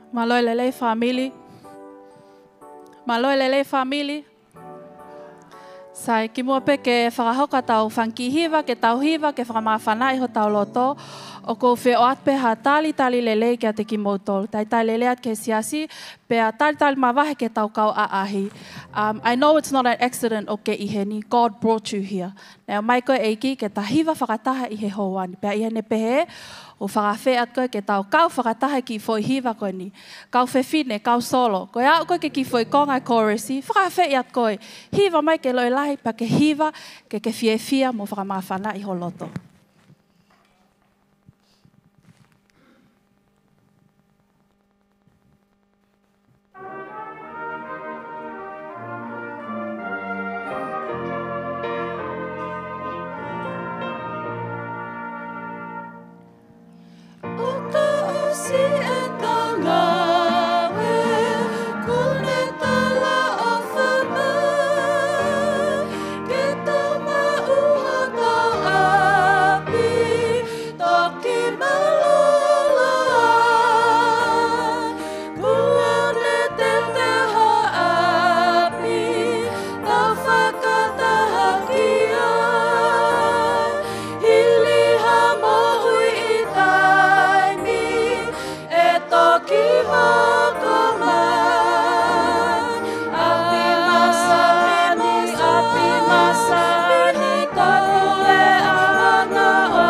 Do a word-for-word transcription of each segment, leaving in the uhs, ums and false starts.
Mālō e lelei fāmili. Mālō e lelei fāmili. Sai, kimuʻa pē ke fakahoko ʻetau fanga kiʻi hiva, ke tau hiva, ke fakamāfanaʻi hotau loto, ʻoku ou fie ʻoatu pē ha talitali lelei kiate kimoutolu. Talitali lelei atu ki he siasi, pea talitali mavahe ki heʻetau kau ʻaʻahi. Um, I know it's not an accident ʻokú ke ʻi heni. God brought you here. Naʻe ʻomai koe ʻe he ʻEiki ke ta hiva fakataha ʻi he houa ni. Pea ʻi heʻene pehē, ʻoku ou fakaafeʻi atu koe ke tau kau fakataha ki he foʻi hiva ko eni. Kau fefine, kau solo. Ko e aʻu koe ki he kiʻi foʻi konga e kōlasi, fakaafeʻi atu koe. Hiva mai ke loi lahi, pea ke hiva ke ke fiefia mo fakamāfanaʻi ho loto. ʻO ka ʻosi ʻetau ngāue, kuo ne talaʻofa mai ke tau maʻu hotau ʻapi, toki mālōlō ai. Kuo ne teuteu ho ʻapi, tau fakataha ki ai. Hili ha moʻui ʻi taimi, ʻe toki hoko mai. ʻApi masani, ʻapi masani, ko e ʻaho na ʻo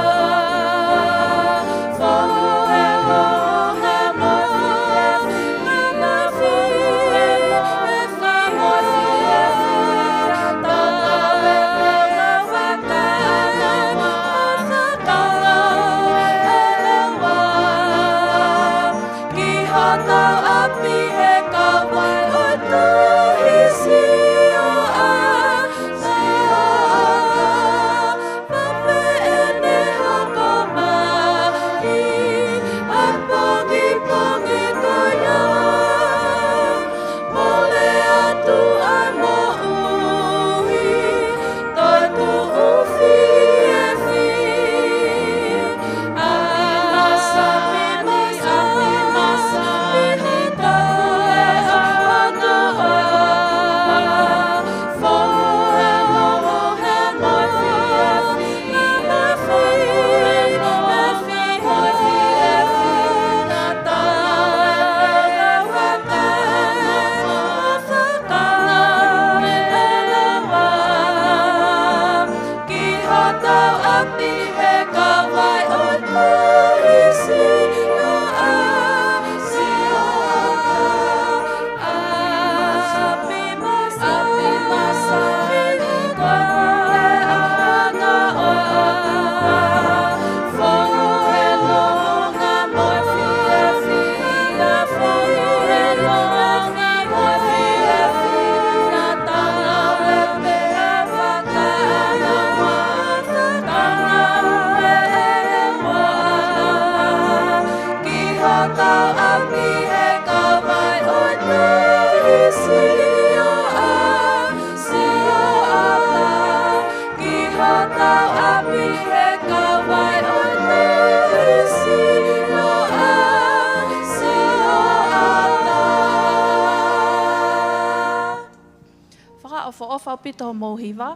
Fakaʻofoʻofa ʻaupito hoʻomou hiva,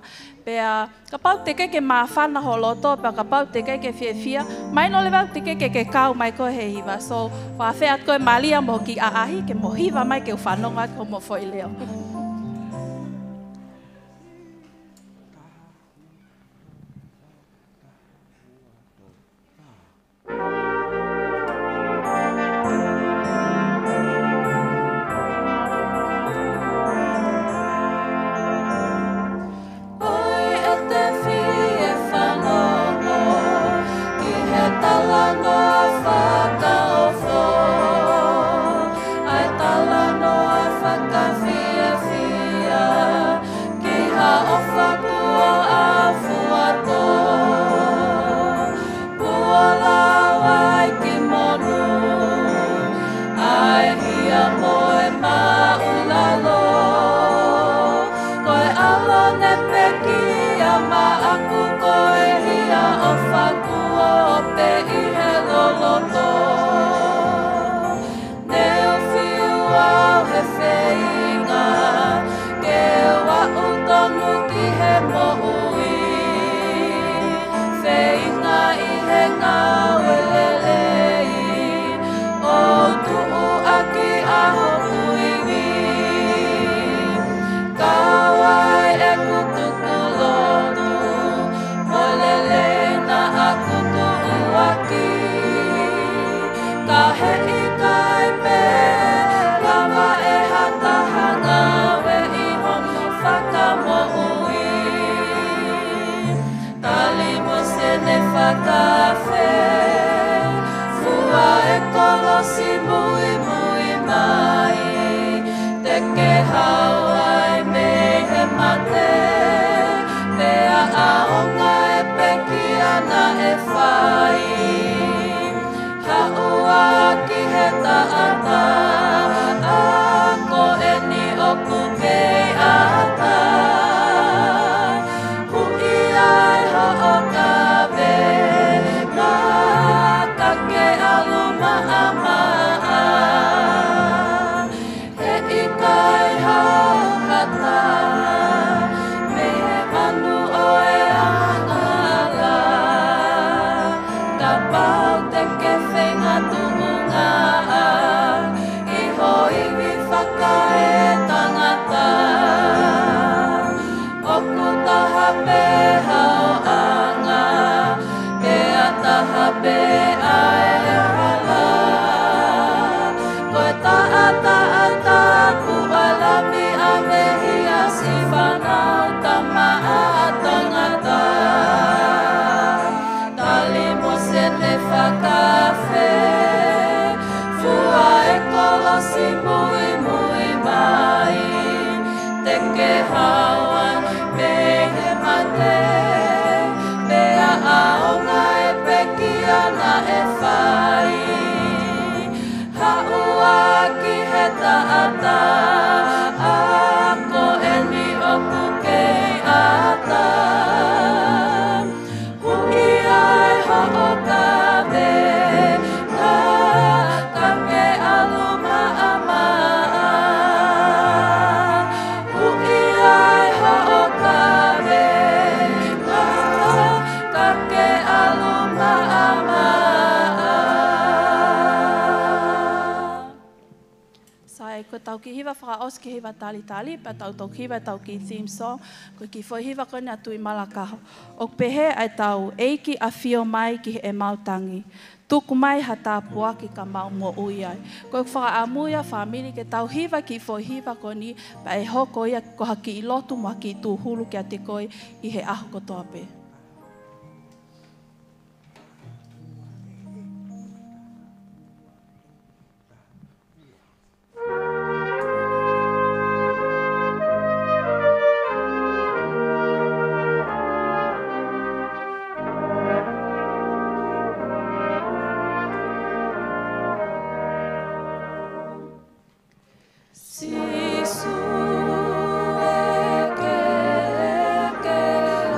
pea kapau te ke ke māfana ho loto, pea kapau te ke ke fiefia, mahino leva te ke ke ke kau mai koe he hiva. So, fakaafeʻi atu koe Malia mo hoʻo kiʻi ʻaʻahi, ke mo hiva mai ke u fanongo atu hoʻomou foʻi leʻo. ʻOi, ʻe te fie fanongo ki he talanoa fakaofo, ʻa e talanoa fakafiefia. Muimui mai, te ke hao ai mei he mate, pea ʻaonga e pekia naʻe fai. Haʻu ā ki he taʻata, ʻa ko eni ʻoku kei ʻatā. Huʻi ai hoʻo kavenga, ka ke ʻalu maʻamaʻa. He ʻikai hao ha taha mei he manu ʻo e angahala. Kapau te ke feinga tuʻunga ʻi ho ivi fakaetangata, ʻoku taha pē haoʻanga, pea taha pē ʻa e hala. Ko e taʻataʻa tapu ʻa Lami ʻa Mehiasi, fānau tama ʻa tangata. Tali Mose ne fakaafe, fua e kolosi, muimui mai. Te ke hao ai mei he mate, pea ʻaonga e pekia naʻe fai. Haʻu ā ki he taʻata, ʻa ko eni ʻoku kei ʻatā. Huʻi ai hoʻo kavenga, ka ke ʻalu maʻamaʻa. Huʻi ai hoʻo kavenga, ka ke ʻalu maʻamaʻa. Sai, ko ʻetau kiʻi hiva fakaʻosi ki he hiva talitali, pea tau toki hiva ʻetau kiʻi theme song, ko e kiʻi foʻi hiva ko eni ʻa Tuʻi Malakaho. ʻOku pehē ʻa ʻetau: ʻEiki, ʻafio mai ki heʻemau tangi. Tuku mai ha tāpuaki ka mau moʻui ai. Ko ʻeku fakaʻamu ia, fāmili, ke tau hiva e kiʻi foʻi hiva ko eni, pea ʻe hoko ia ko ha kiʻi lotu mo ha kiʻi tūhulu kiate koe ʻi he ʻaho kotoa pē. Sīsū e ke, ke o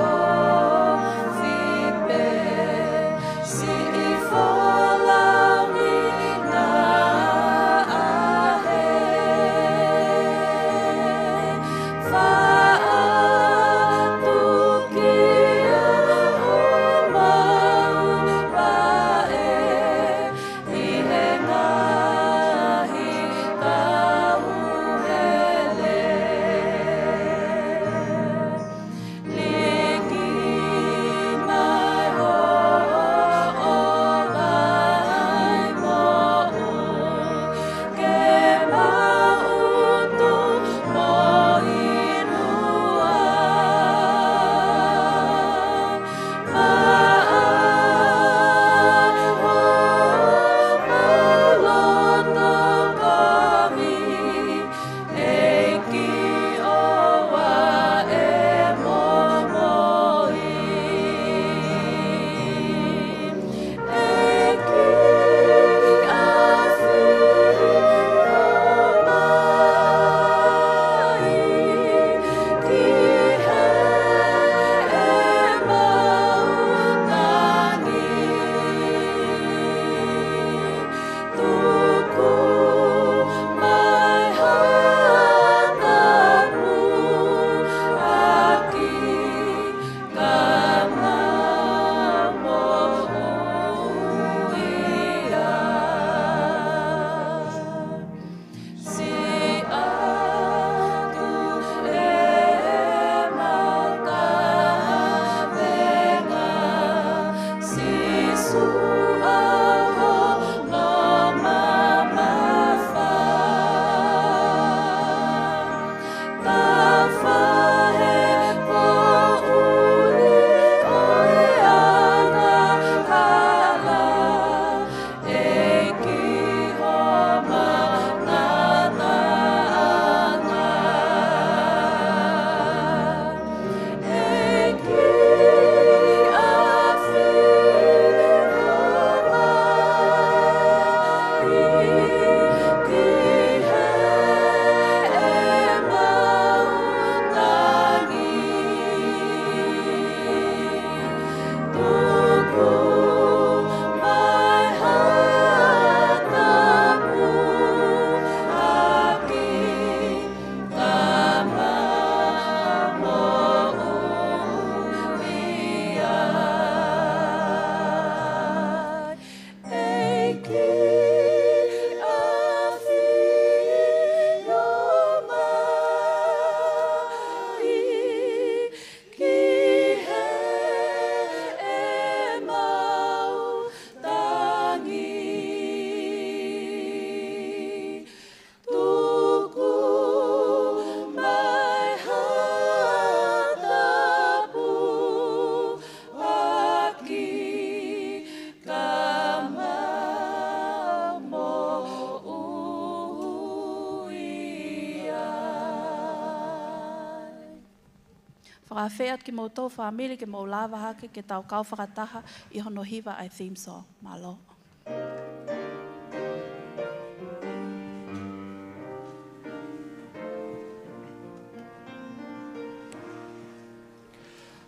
Ua fea ki moutolu fāmili ke mou lava hake ke tau kau fakataha ʻi hono hiva ʻa e theme song. Mālō.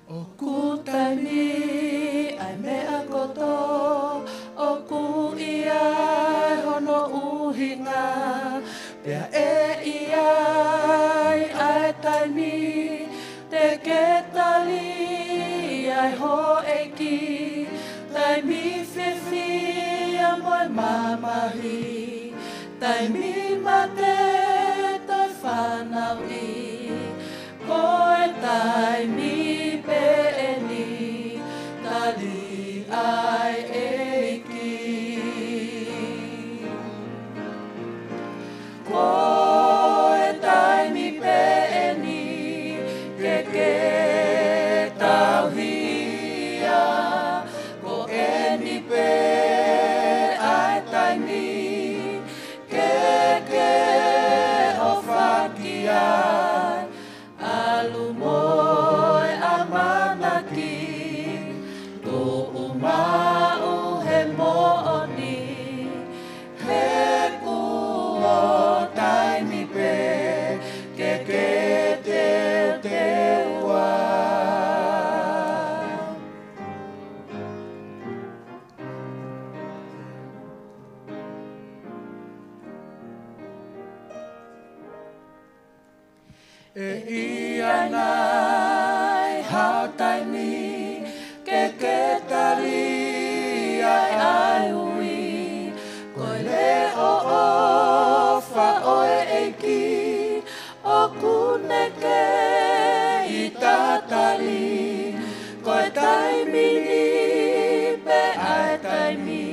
ʻOku taimi ʻa e meʻa kotoa ʻoku ʻi ai hono ʻuhinga, pea ʻe ʻi ai ʻa e taimi te ke tali ai houʻeiki, taimi fiefia mo e mamahi, taimi mate toe fanauʻi, ko e taimi pē ʻeni tali ai ʻEiki. Ko e taimi pē ʻeni ke ke tauhi ia, ko ʻeni pē ʻa e taimi ke ke ʻofa ki ai. ʻAlu mo e ʻamanaki, tuʻu maʻu he moʻoni, he kuo taimi pē ke ke teuteu ai. ʻE ʻi ai nai ha taimi ke ke tali ai ʻa e ui? Ko e leʻo ʻofa ʻo e ʻEiki ʻoku ne kei tatali. Ko e taimi ni pē ʻa e taimi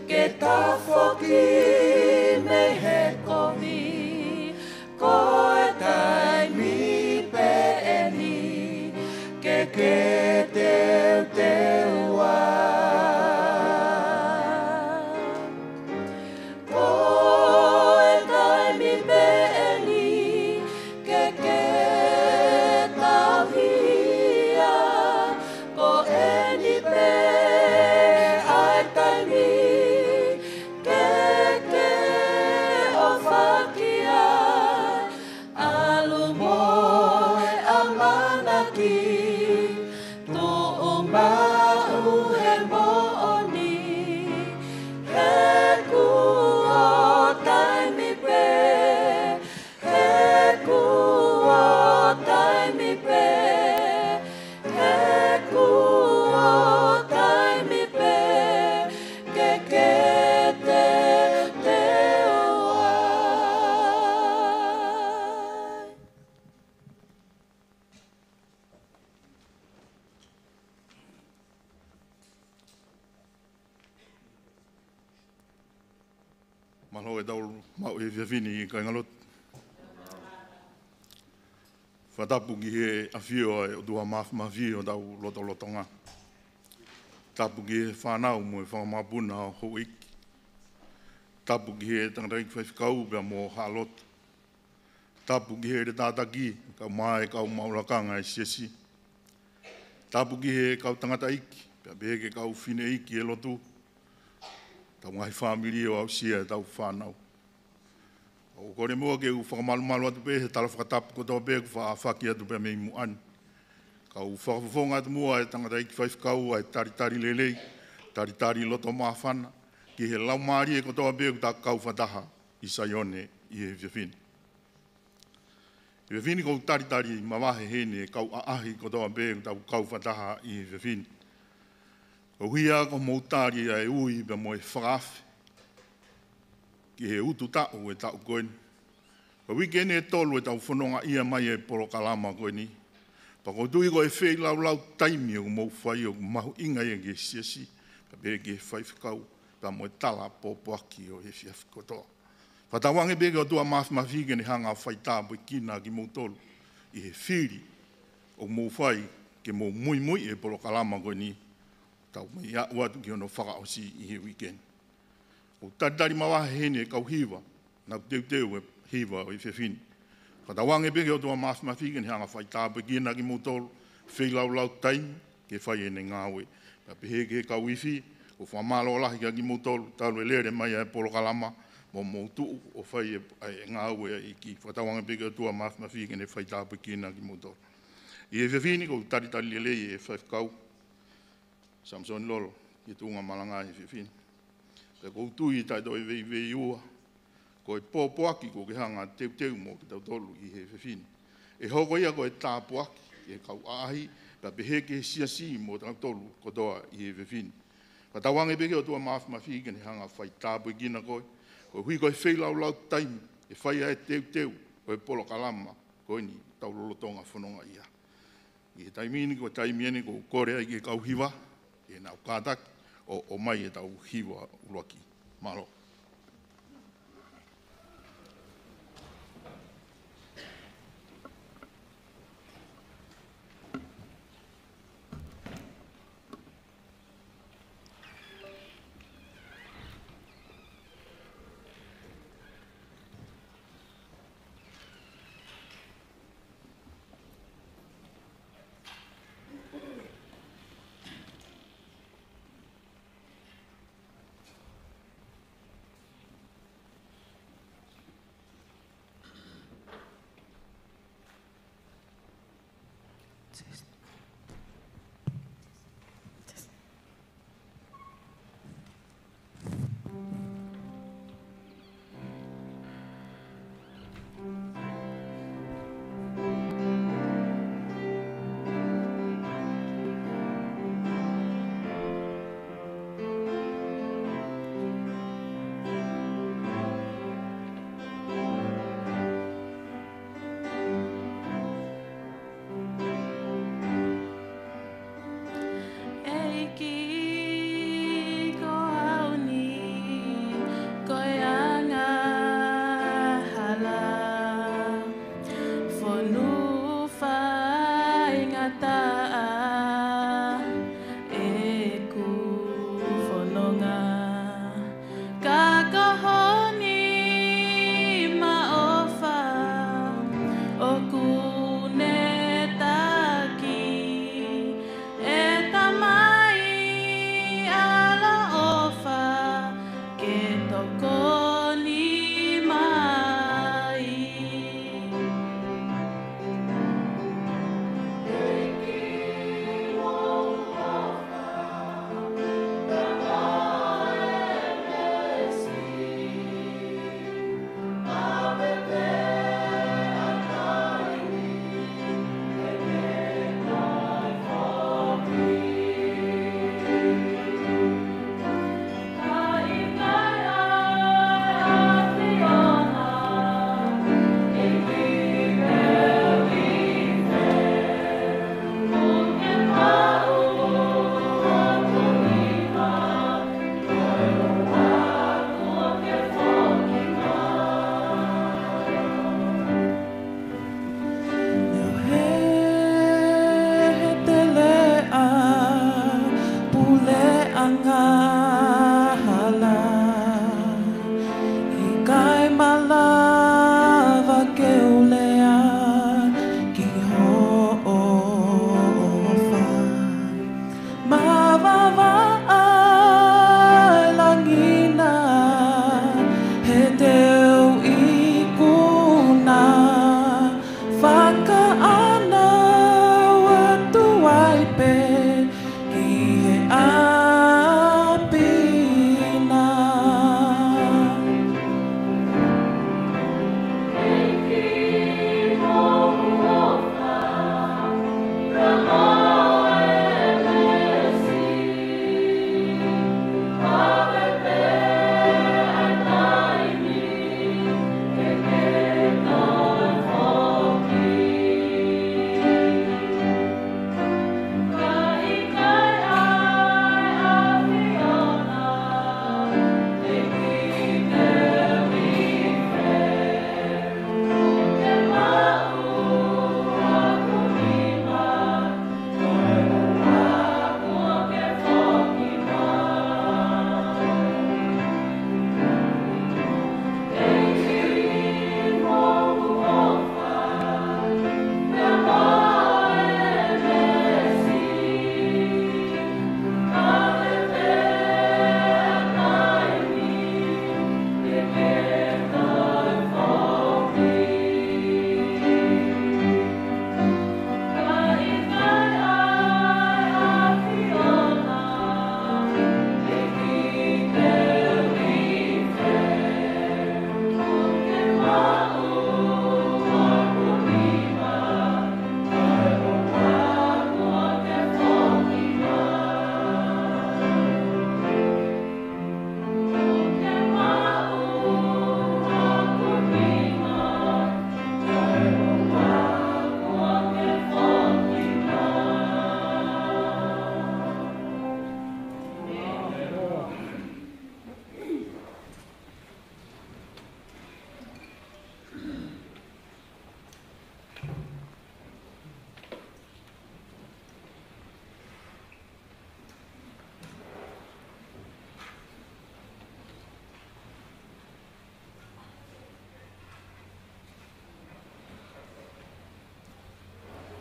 ke tafoki mei he kovi. Ko e taimi pē ʻeni ke ke teuteu ai. Ko e taimi pē ʻeni ke ke tauhi ia. Ko ʻeni pē ʻa e taimi ke ke ʻofa ki ai. ʻAlu mo e ʻamanaki, tuʻu maʻu he moʻoni, he kuo taimi pē, he kuo taimi pē, he kuo taimi pē ke ke teuteu ai. Mālō e tau maʻu he efiafi ni, kāinga lotu. Fakatapu ki he ʻafio ʻa e ʻOtua Māfimafi ʻi hotau lotolotonga. Tapu ki he fānau mo e fanga mokopuna ʻo houʻeiki. Tapu ki he tangataʻeiki faifekau pea mo haʻa lotu. Tapu ki he ʻeletā taki, kae ʻumaʻā e kau maʻu lakanga ʻa e siasi. Tapu ki he kau tangataʻeiki, pea pehē ki he kau fineʻeiki ʻi he lotu. Tau ngaahi fāmili ʻo aʻusia ʻetau fānau. ʻOku ou kole muʻa ke u fakamalumalu atu pē he tala fakatapu kotoa pē kuo faʻa ʻohake atu pē mei muʻa ni. Kau fakafofonga atu muʻa e tangataʻeiki faifekau ʻa e talitali lelei, talitali loto māfana, ki he laumālie kotoa pē ʻoku ta kau fakataha ʻi Saione ʻi he efiafi ni. Efiafi ni ʻoku ou talitali mavahe heni e kau ʻaʻahi kotoa pē ʻoku tau kau fakataha ʻi he efiafi ni. ʻOku ʻi ai ko hoʻomou tali ʻa e ui pea mo e fakaafe ki he ututaʻu e taʻu ko eni. Ko e uike eni ʻe tolu ʻetau fonongaʻia mai e polokalama ko eni. Pea ʻoku ou tui ko e feilaulau taimi ʻoku mou fai ʻoku mahuʻinga ia ki he siasi, pea pehē ki he faifekau, pea mo e tala pōpoaki ʻo e efiafi kotoa. Fakatauange pē ki he ʻOtua Māfimafi ke ne hanga ʻo faitāpuekina kimoutolu ʻi he fili ʻoku mou fai ke mou muimui e polokalama ko eni, tau mai aʻu atu ki hono fakaʻosi ʻi he uike ni. ʻOku ou talitali mavahe heni e kau hiva, naʻa ku teuteu e hiva ʻo e efiafi ni. Fakatauange pē ki he ʻOtua Māfimafi ke ne hanga ʻo faitāpuekina kimoutolu, feilaulau taimi ke fai ʻene ngāue. Pea pehē ki he kau ifi, ʻoku ou fakamālō lahi kia kimoutolu, talu e lele mai ʻa e polokalama, mo mou tuʻu ʻo fai e, e ngāue ʻa e ʻEiki. Fakatauange pē ki he ʻOtua Māfimafi ke ne faitāpuekina kimoutolu. ʻI he efiafi ni ʻoku ou talitali lelei e faifekau Samisoni Lolo ki he tuʻunga malanga ʻi he efiafi ni. Pea ʻoku ou tui ʻe taʻetoʻo e veiveiua, ko e pōpoaki kuo ke hanga ʻo teuteu mo kitautolu ʻi he efiafi ni, ʻe hoko ia ko e tāpuaki ki he kau ʻaʻahi, pea pehē ki he siasi mo kitautolu kotoa ʻi he efiafi ni. Fakatauange pē ki he ʻOtua Māfimafi ke ne hanga ʻo faitāpuekina koe, koeʻuhi ko e feilaulau taimi ʻe fai ai e teuteu ʻo e polokalama ko eni ʻoku tau lolotonga fononga ai. ʻI he taimi ni, ko e taimi eni ʻoku ou kole ai ki he kau hiva ke nau kātaki ʻo, ʻomai ʻetau hiva ʻuluaki. Mālō. ʻEiki, ko au ni, ko e angahala, fonu faingataʻa ʻeku fononga. Ka ko ho nima ʻofa ʻoku ne taki, ʻe Tamai ʻaloʻofa, ke tokoni mai. Neongo he teleʻa puleʻanga hala, ʻikai malava ke u lea ki hoʻo ʻofa. Mavava ʻa e langi na, he te u ikuna, fakaʻanau atu ai pē ki he ʻapi na.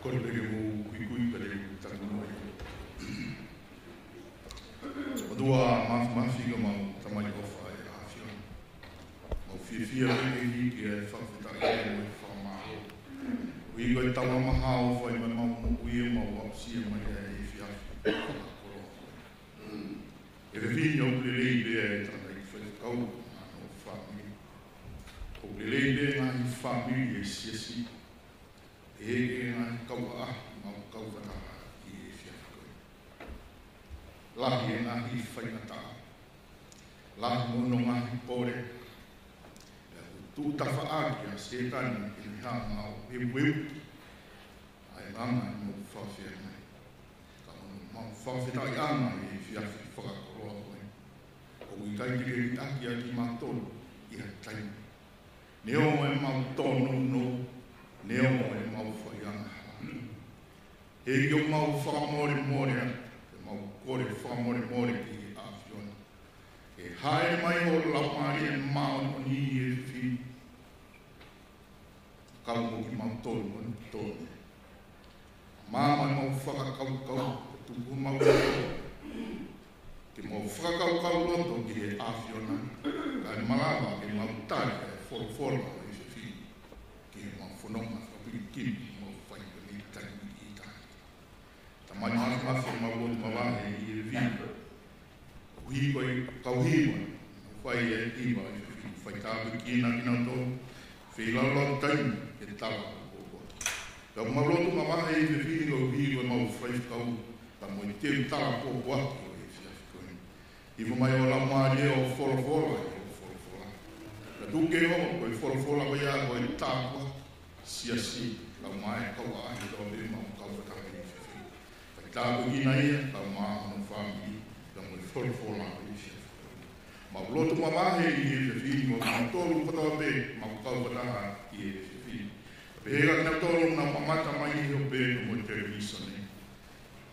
Kole pē ke mou kuikui pea te u talanoa. ʻOtua Māfimafi, ko homau Tamai ʻofa ʻa e ʻAfiona, mau fiefia pē ke hiki ʻa e fakafetaʻi mo e fakamālō. Koeʻuhi ko e taulama ʻofa ʻi homau moʻui, ʻoku mau aʻusia mai ʻa e efiafi fakakoloa. ʻE fefine, ʻoku lelei pē ʻa e tangataʻeiki faifekau mo hono fāmili. ʻOku lelei pē ngaahi fāmili ʻi he siasi. ʻE ʻi ai e ngaahi kauʻaha ʻoku mau kau fakataha ʻi he efiafi ko eni. Lahi e ngaahi faingataʻa. Lahi mo hono ngaahi pole. Pea ʻoku tuʻu tafaʻaki ʻa Sētane ke ne hanga ʻo evuevu ʻa e ngaahi mau fakafeangai. Ka ko homau fakafetaʻiʻanga ʻi he efiafi fakakoloa ko eni, ʻoku ʻikai te ke liʻaki ʻa kimautolu ʻi ha taimi. Neongo ʻemau tōnounou, neongo ʻemau fai angahala. ʻEiki, ʻoku mau fakamolemole atu, ʻoku mau kole fakamolemole ki he ʻAfiona. Ke hāʻele mai ho Laumālie Māʻoniʻoni ʻi he efiafi ni. Kau mo kimautolu mo e tone. Maama ʻemau fakakaukau, tuku homau loto ke mau fakakaukau loto ki he ʻAfiona, kae malava ke mau tali ʻa e folofola ʻo e efiafi ni ki heʻemau fononga fakapilikimi, mau fai pē mei taimi ki taimi. Tamai Māfimafi, mau lotu mavahe ʻi he efiafi ni. Koeʻuhi ko e kau hiva, ʻoku fai e hiva ʻi he efiafi ni, fai tāpuekina kinautolu, feilaulau taimi ke tala pōpoaki. Pea mau lotu mavahe ʻi he efiafi ni koeʻuhi ko homau faifekau, pea mo e teu tala pōpoaki ʻo e efiafi ko eni. Hifo mai ho Laumālie ʻo folofola ʻi hoʻo folofola. Pea tuku ke hoko ko e folofola ko ia ko e tāpuaki ki he siasi, lau mai e kauʻaha kotoa pē ʻoku mau kau fakataha ʻi he efiafi ni. Fai tāpuekina ia, lau mai hono fāmili, pea mo e folofola ʻo e efiafi ni. Mau lotu mavahe ʻi he efiafi ni mo kimoutolu kotoa pē ʻoku mau kau fakataha ʻi he efiafi ni. Pehē kia kinautolu ʻoku nau mamata mai ʻi he ope mo e televīsone.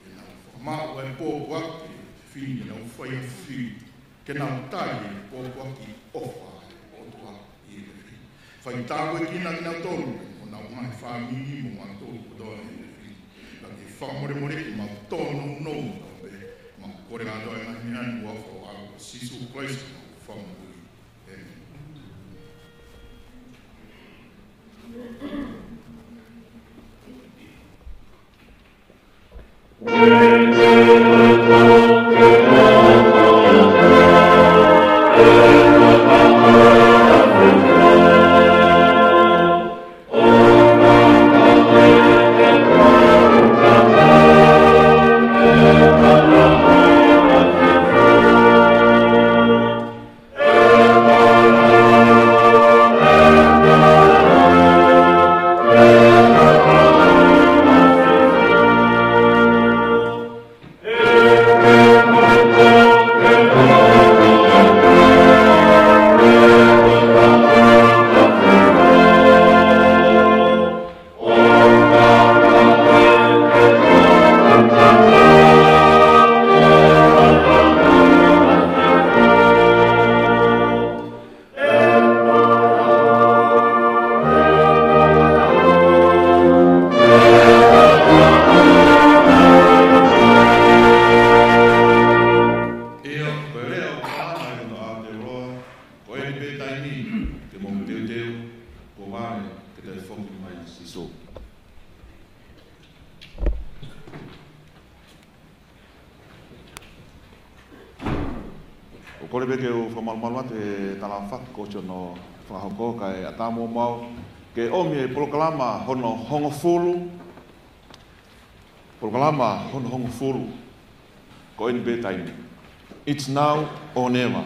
Ke nau fakamaʻu ʻa e pōpoaki ʻo e efiafi ni, ke nau fai ha fili, ke nau tali e pōpoaki ʻofa ʻa e ʻOtua ʻi he efiafi ni. Fai tāpuekina kinautolu mo honau ngaahi fāmili mo mautolu kotoa ʻi he efiafi ni. Pea ke fakamolemoleʻi homau tōnounou kotoa pē, mau kole ʻa e ngaahi meʻa ni ʻi he huafa ʻo Sīsū Kalaisi ko homau Fakamoʻui. ʻĒmeni. ʻIo, ko e leʻo ʻo Tāna ʻi hono Aotearoa, ko eni pē taimi ke mou teuteu, kuo vale ke toe foki mai ʻa Sīsū. ʻOku ou kole pē ke u fakamalumalu atu he talaʻofa kuo ʻosi hono fakahoko, kae ʻatā muʻa maʻau ke ʻomi e polokalama hono hongofulu, polokalama hono hongofulu, ko eni pē taimi. It's now or never.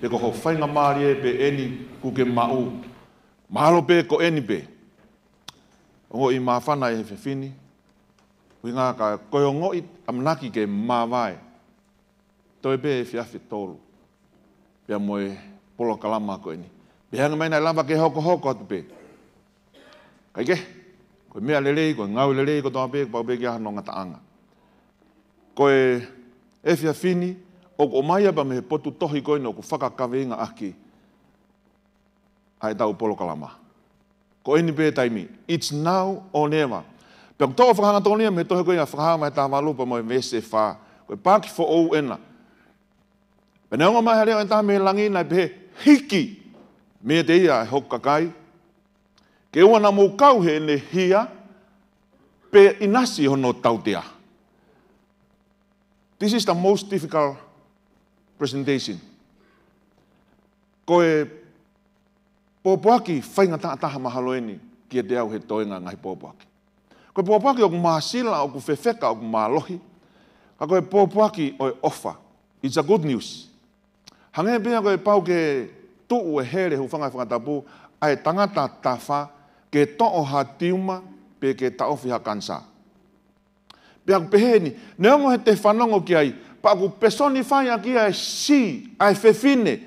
Pe ko ho faingamālie pē eni kuo ke maʻu. Mahalo pē ko eni pē. Ongoʻi māfana ʻi he efiafi ni. ʻUhinga ka ko e ongoʻi ʻamanaki ke māvae. Toe pē efiafi ʻe tolu pea mo e polokalama ko eni. Pea hangē mai naʻe lava ke hokohoko atu pē. Kaikehe, ko e meʻa lelei, ko e ngāue lelei kotoa pē, kuo pau pē ke ʻi ai hano ngataʻanga. Ko e efiafi ni, ʻoku ʻomai ia pea mei he potu tohi ko eni ʻoku fakakaveinga ʻaki ʻa ʻetau polokalama. Ko eni pē taimi, it's now or never. Pea ʻoku toʻo fakahangatonu ia mei he tohi ko ia Fakahā vahe taha valu pea mo e veesi fā. Ko e paaki foʻou ena. Pea naʻe ongo mai ha leʻo ʻe taha mei langi naʻe pehē, hiki meiate ia ʻa hoku kakai, ke ʻoua naʻa mou kau heʻene hia, pe ʻinasi hono tautea. This is the most difficult presentation. Ko e pōpoaki faingataʻa taha mahalo eni kiate au he toenga ngaahi pōpoaki. Ko e pōpoaki ʻoku māsila, ʻoku fefeka, ʻoku mālohi. Ka ko e pōpoaki ʻo e ʻofa. It's a good news. Hangē pē ia ko e pau ke tuʻu e hele hūfanga he fakatapu, ʻa e tangata tafa ke toʻo ha tiuma pe ke taʻofi ha kanisā. Pea ʻoku pehē ni, neongo he te fanongo ki ai, pea ʻoku personify ʻaki ia ʻa e she, ʻa e fefine,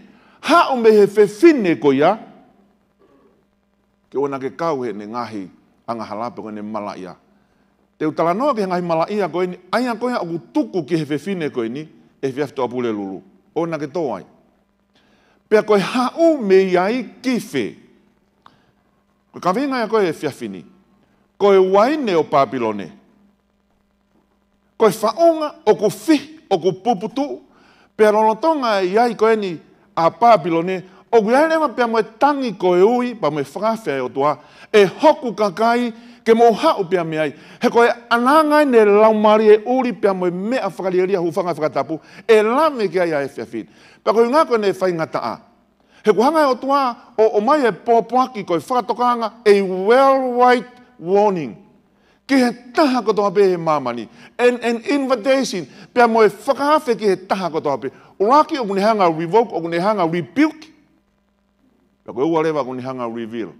haʻu mei he fefine ko ia, ke ʻoua naʻa ke kau heʻene ngaahi angahala pe ko ʻene malaʻia. Te u talanoa ki he ngaahi malaʻia ko eni, ʻa ia ko ia ʻoku tuku ki he fefine ko eni, ʻe Fiafito ʻa Pulelulu. ʻOua naʻa ke tō ai. Pea ko e haʻu mei ai ki fē? Ko e kaveinga ia ko e efiafi ni. Ko e uaine ʻo Pāpilone. Ko e faʻunga ʻoku fihi, ʻoku puputuʻu, pea lolotonga ʻi ai ko eni ʻa Pāpilone, ʻoku ʻi ai leva pea mo e tangi ko e ui, pea mo e fakaafe ʻa e ʻOtua, ʻe hoku kakai, ke mou haʻu pea mei ai. He ko e ʻananga ʻene laumālie ʻuli pea mo e meʻa fakalielia hūfanga he fakatapu, ʻe lave ki ai ʻa e efiafi ni. Pea ko e ʻuhinga ko ʻene faingataʻa. He ʻoku hanga ʻe he ʻOtua ʻo, ʻomai e pōpoaki ko e fakatokanga, a worldwide warning. Ki he taha kotoa pē he māmani. An, an invitation. Pea mo e fakaafe ki he taha kotoa pē. ʻUluaki ʻoku ne hanga revoke, ʻoku ne hanga rebuke. Pea ko e ua leva ʻoku ne hanga reveal.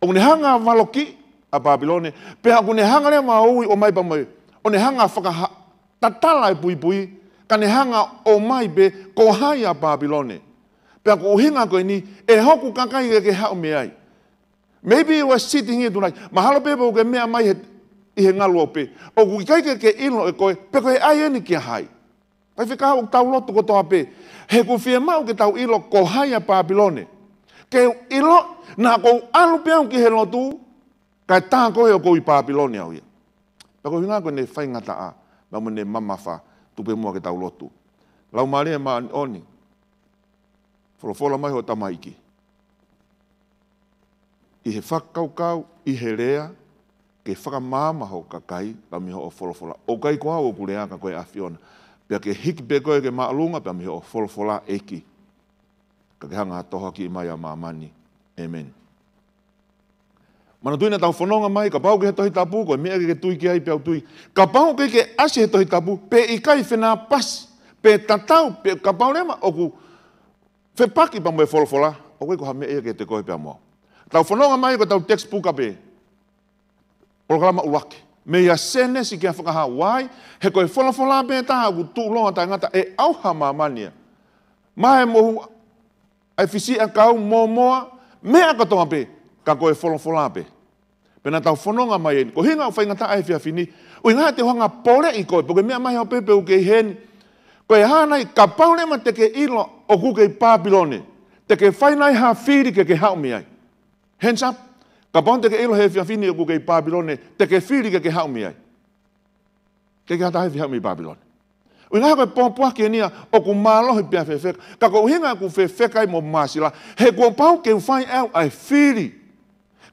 ʻOku ne hanga valoki ʻa Pāpilone, pea ʻoku ne hanga leva ʻo ui ʻomai pea mo e, ʻo ne hanga fakaha-, tatala e puipui, ka ne hanga ʻomai pē ko hai ʻa Pāpilone. Pea ko e ʻuhinga ko eni, ʻe hoku kakai ke ke haʻu mei ai. Maybe you are sitting here tonight. Mahalo pē ʻoku ke meʻa mai he, ʻi he ngaluope. ʻOku ʻikai ke ke ʻilo ʻe koe, pe ko e ʻai eni kia hai. Faifekau, ʻoku tau lotu kotoa pē. He ʻoku fiemaʻu ke tau ʻilo ko hai ʻa Pāpilone. Ke ʻilo, naʻa ku ʻalu pē au ki he lotu, kae tā koe ʻoku ou ʻi Pāpilone au ia. Pea ko e ʻuhinga ko ʻene faingataʻa, pea mo ʻene mamafa, tuku pē muʻa ke tau lotu. Laumālie Māʻoniʻoni, folofola mai hoʻo tamaiki. ʻI he fakakaukau, ʻi he lea, ke fakamaama hoʻo kakai, pea mei hoʻo folofola. ʻOku ʻikai ko au ʻoku lea ka ko e ʻAfiona. Pea ke hiki pē koe ke māʻolunga, pea mei hoʻo folofola ʻEiki. Ka ke hanga ʻo tohoakiʻi mai ʻa māmani. ʻĒmeni. Manatuʻi naʻa tau fononga mai, kapau ki he Tohi Tapu, ko e meʻa ke ke tui ki ai pea u tui. Kapau ʻoku ʻikai ke ʻasi he Tohi Tapu, pe ʻikai fenāpasi, pe tatau, pe kapau leva ʻoku fepaki pea mo e folofola, ʻoku ʻikai ko ha meʻa ia kiate koe pea mo au. Tau fononga mai ko ʻetau textbook pē. Polokalama ʻuluaki. Mei he Sēnesi ki he Fakahā. Why? He ko e folofola pē taha ʻoku tuʻuloa taʻengata ʻe ʻauha māmani ia. Maʻa e mohu, ʻa e fisiʻi ʻakau, mōmoa, meʻa kotoa pē, ka ko e folofola pē. Pea naʻa tau fononga mai eni. Ko e ʻuhinga ʻoku faingataʻa e efiafi ni. ʻUhinga te u hanga ʻo poleʻi koe, pe ko e meʻa mai hoʻo pēpē ʻoku ke ʻi heni. Ko e hā nai, kapau leva te ke ʻilo ʻoku ke ʻi Pāpilone. Te ke fai nai ha fili ke ke haʻu mei ai. Hands up. Kapau te ke ʻilo he efiafi ni ʻoku ke ʻi Pāpilone, te ke fili ke ke haʻu mei ai. Ke ke hata hefi haʻu mei Pāpilone. ʻUhinga ko e pōpoaki eni ia ʻoku mālohi pea fefeka. Ka ko e ʻuhinga ʻoku fefeka ai mo māsila. He kuo pau ke u fai au ʻa e fili.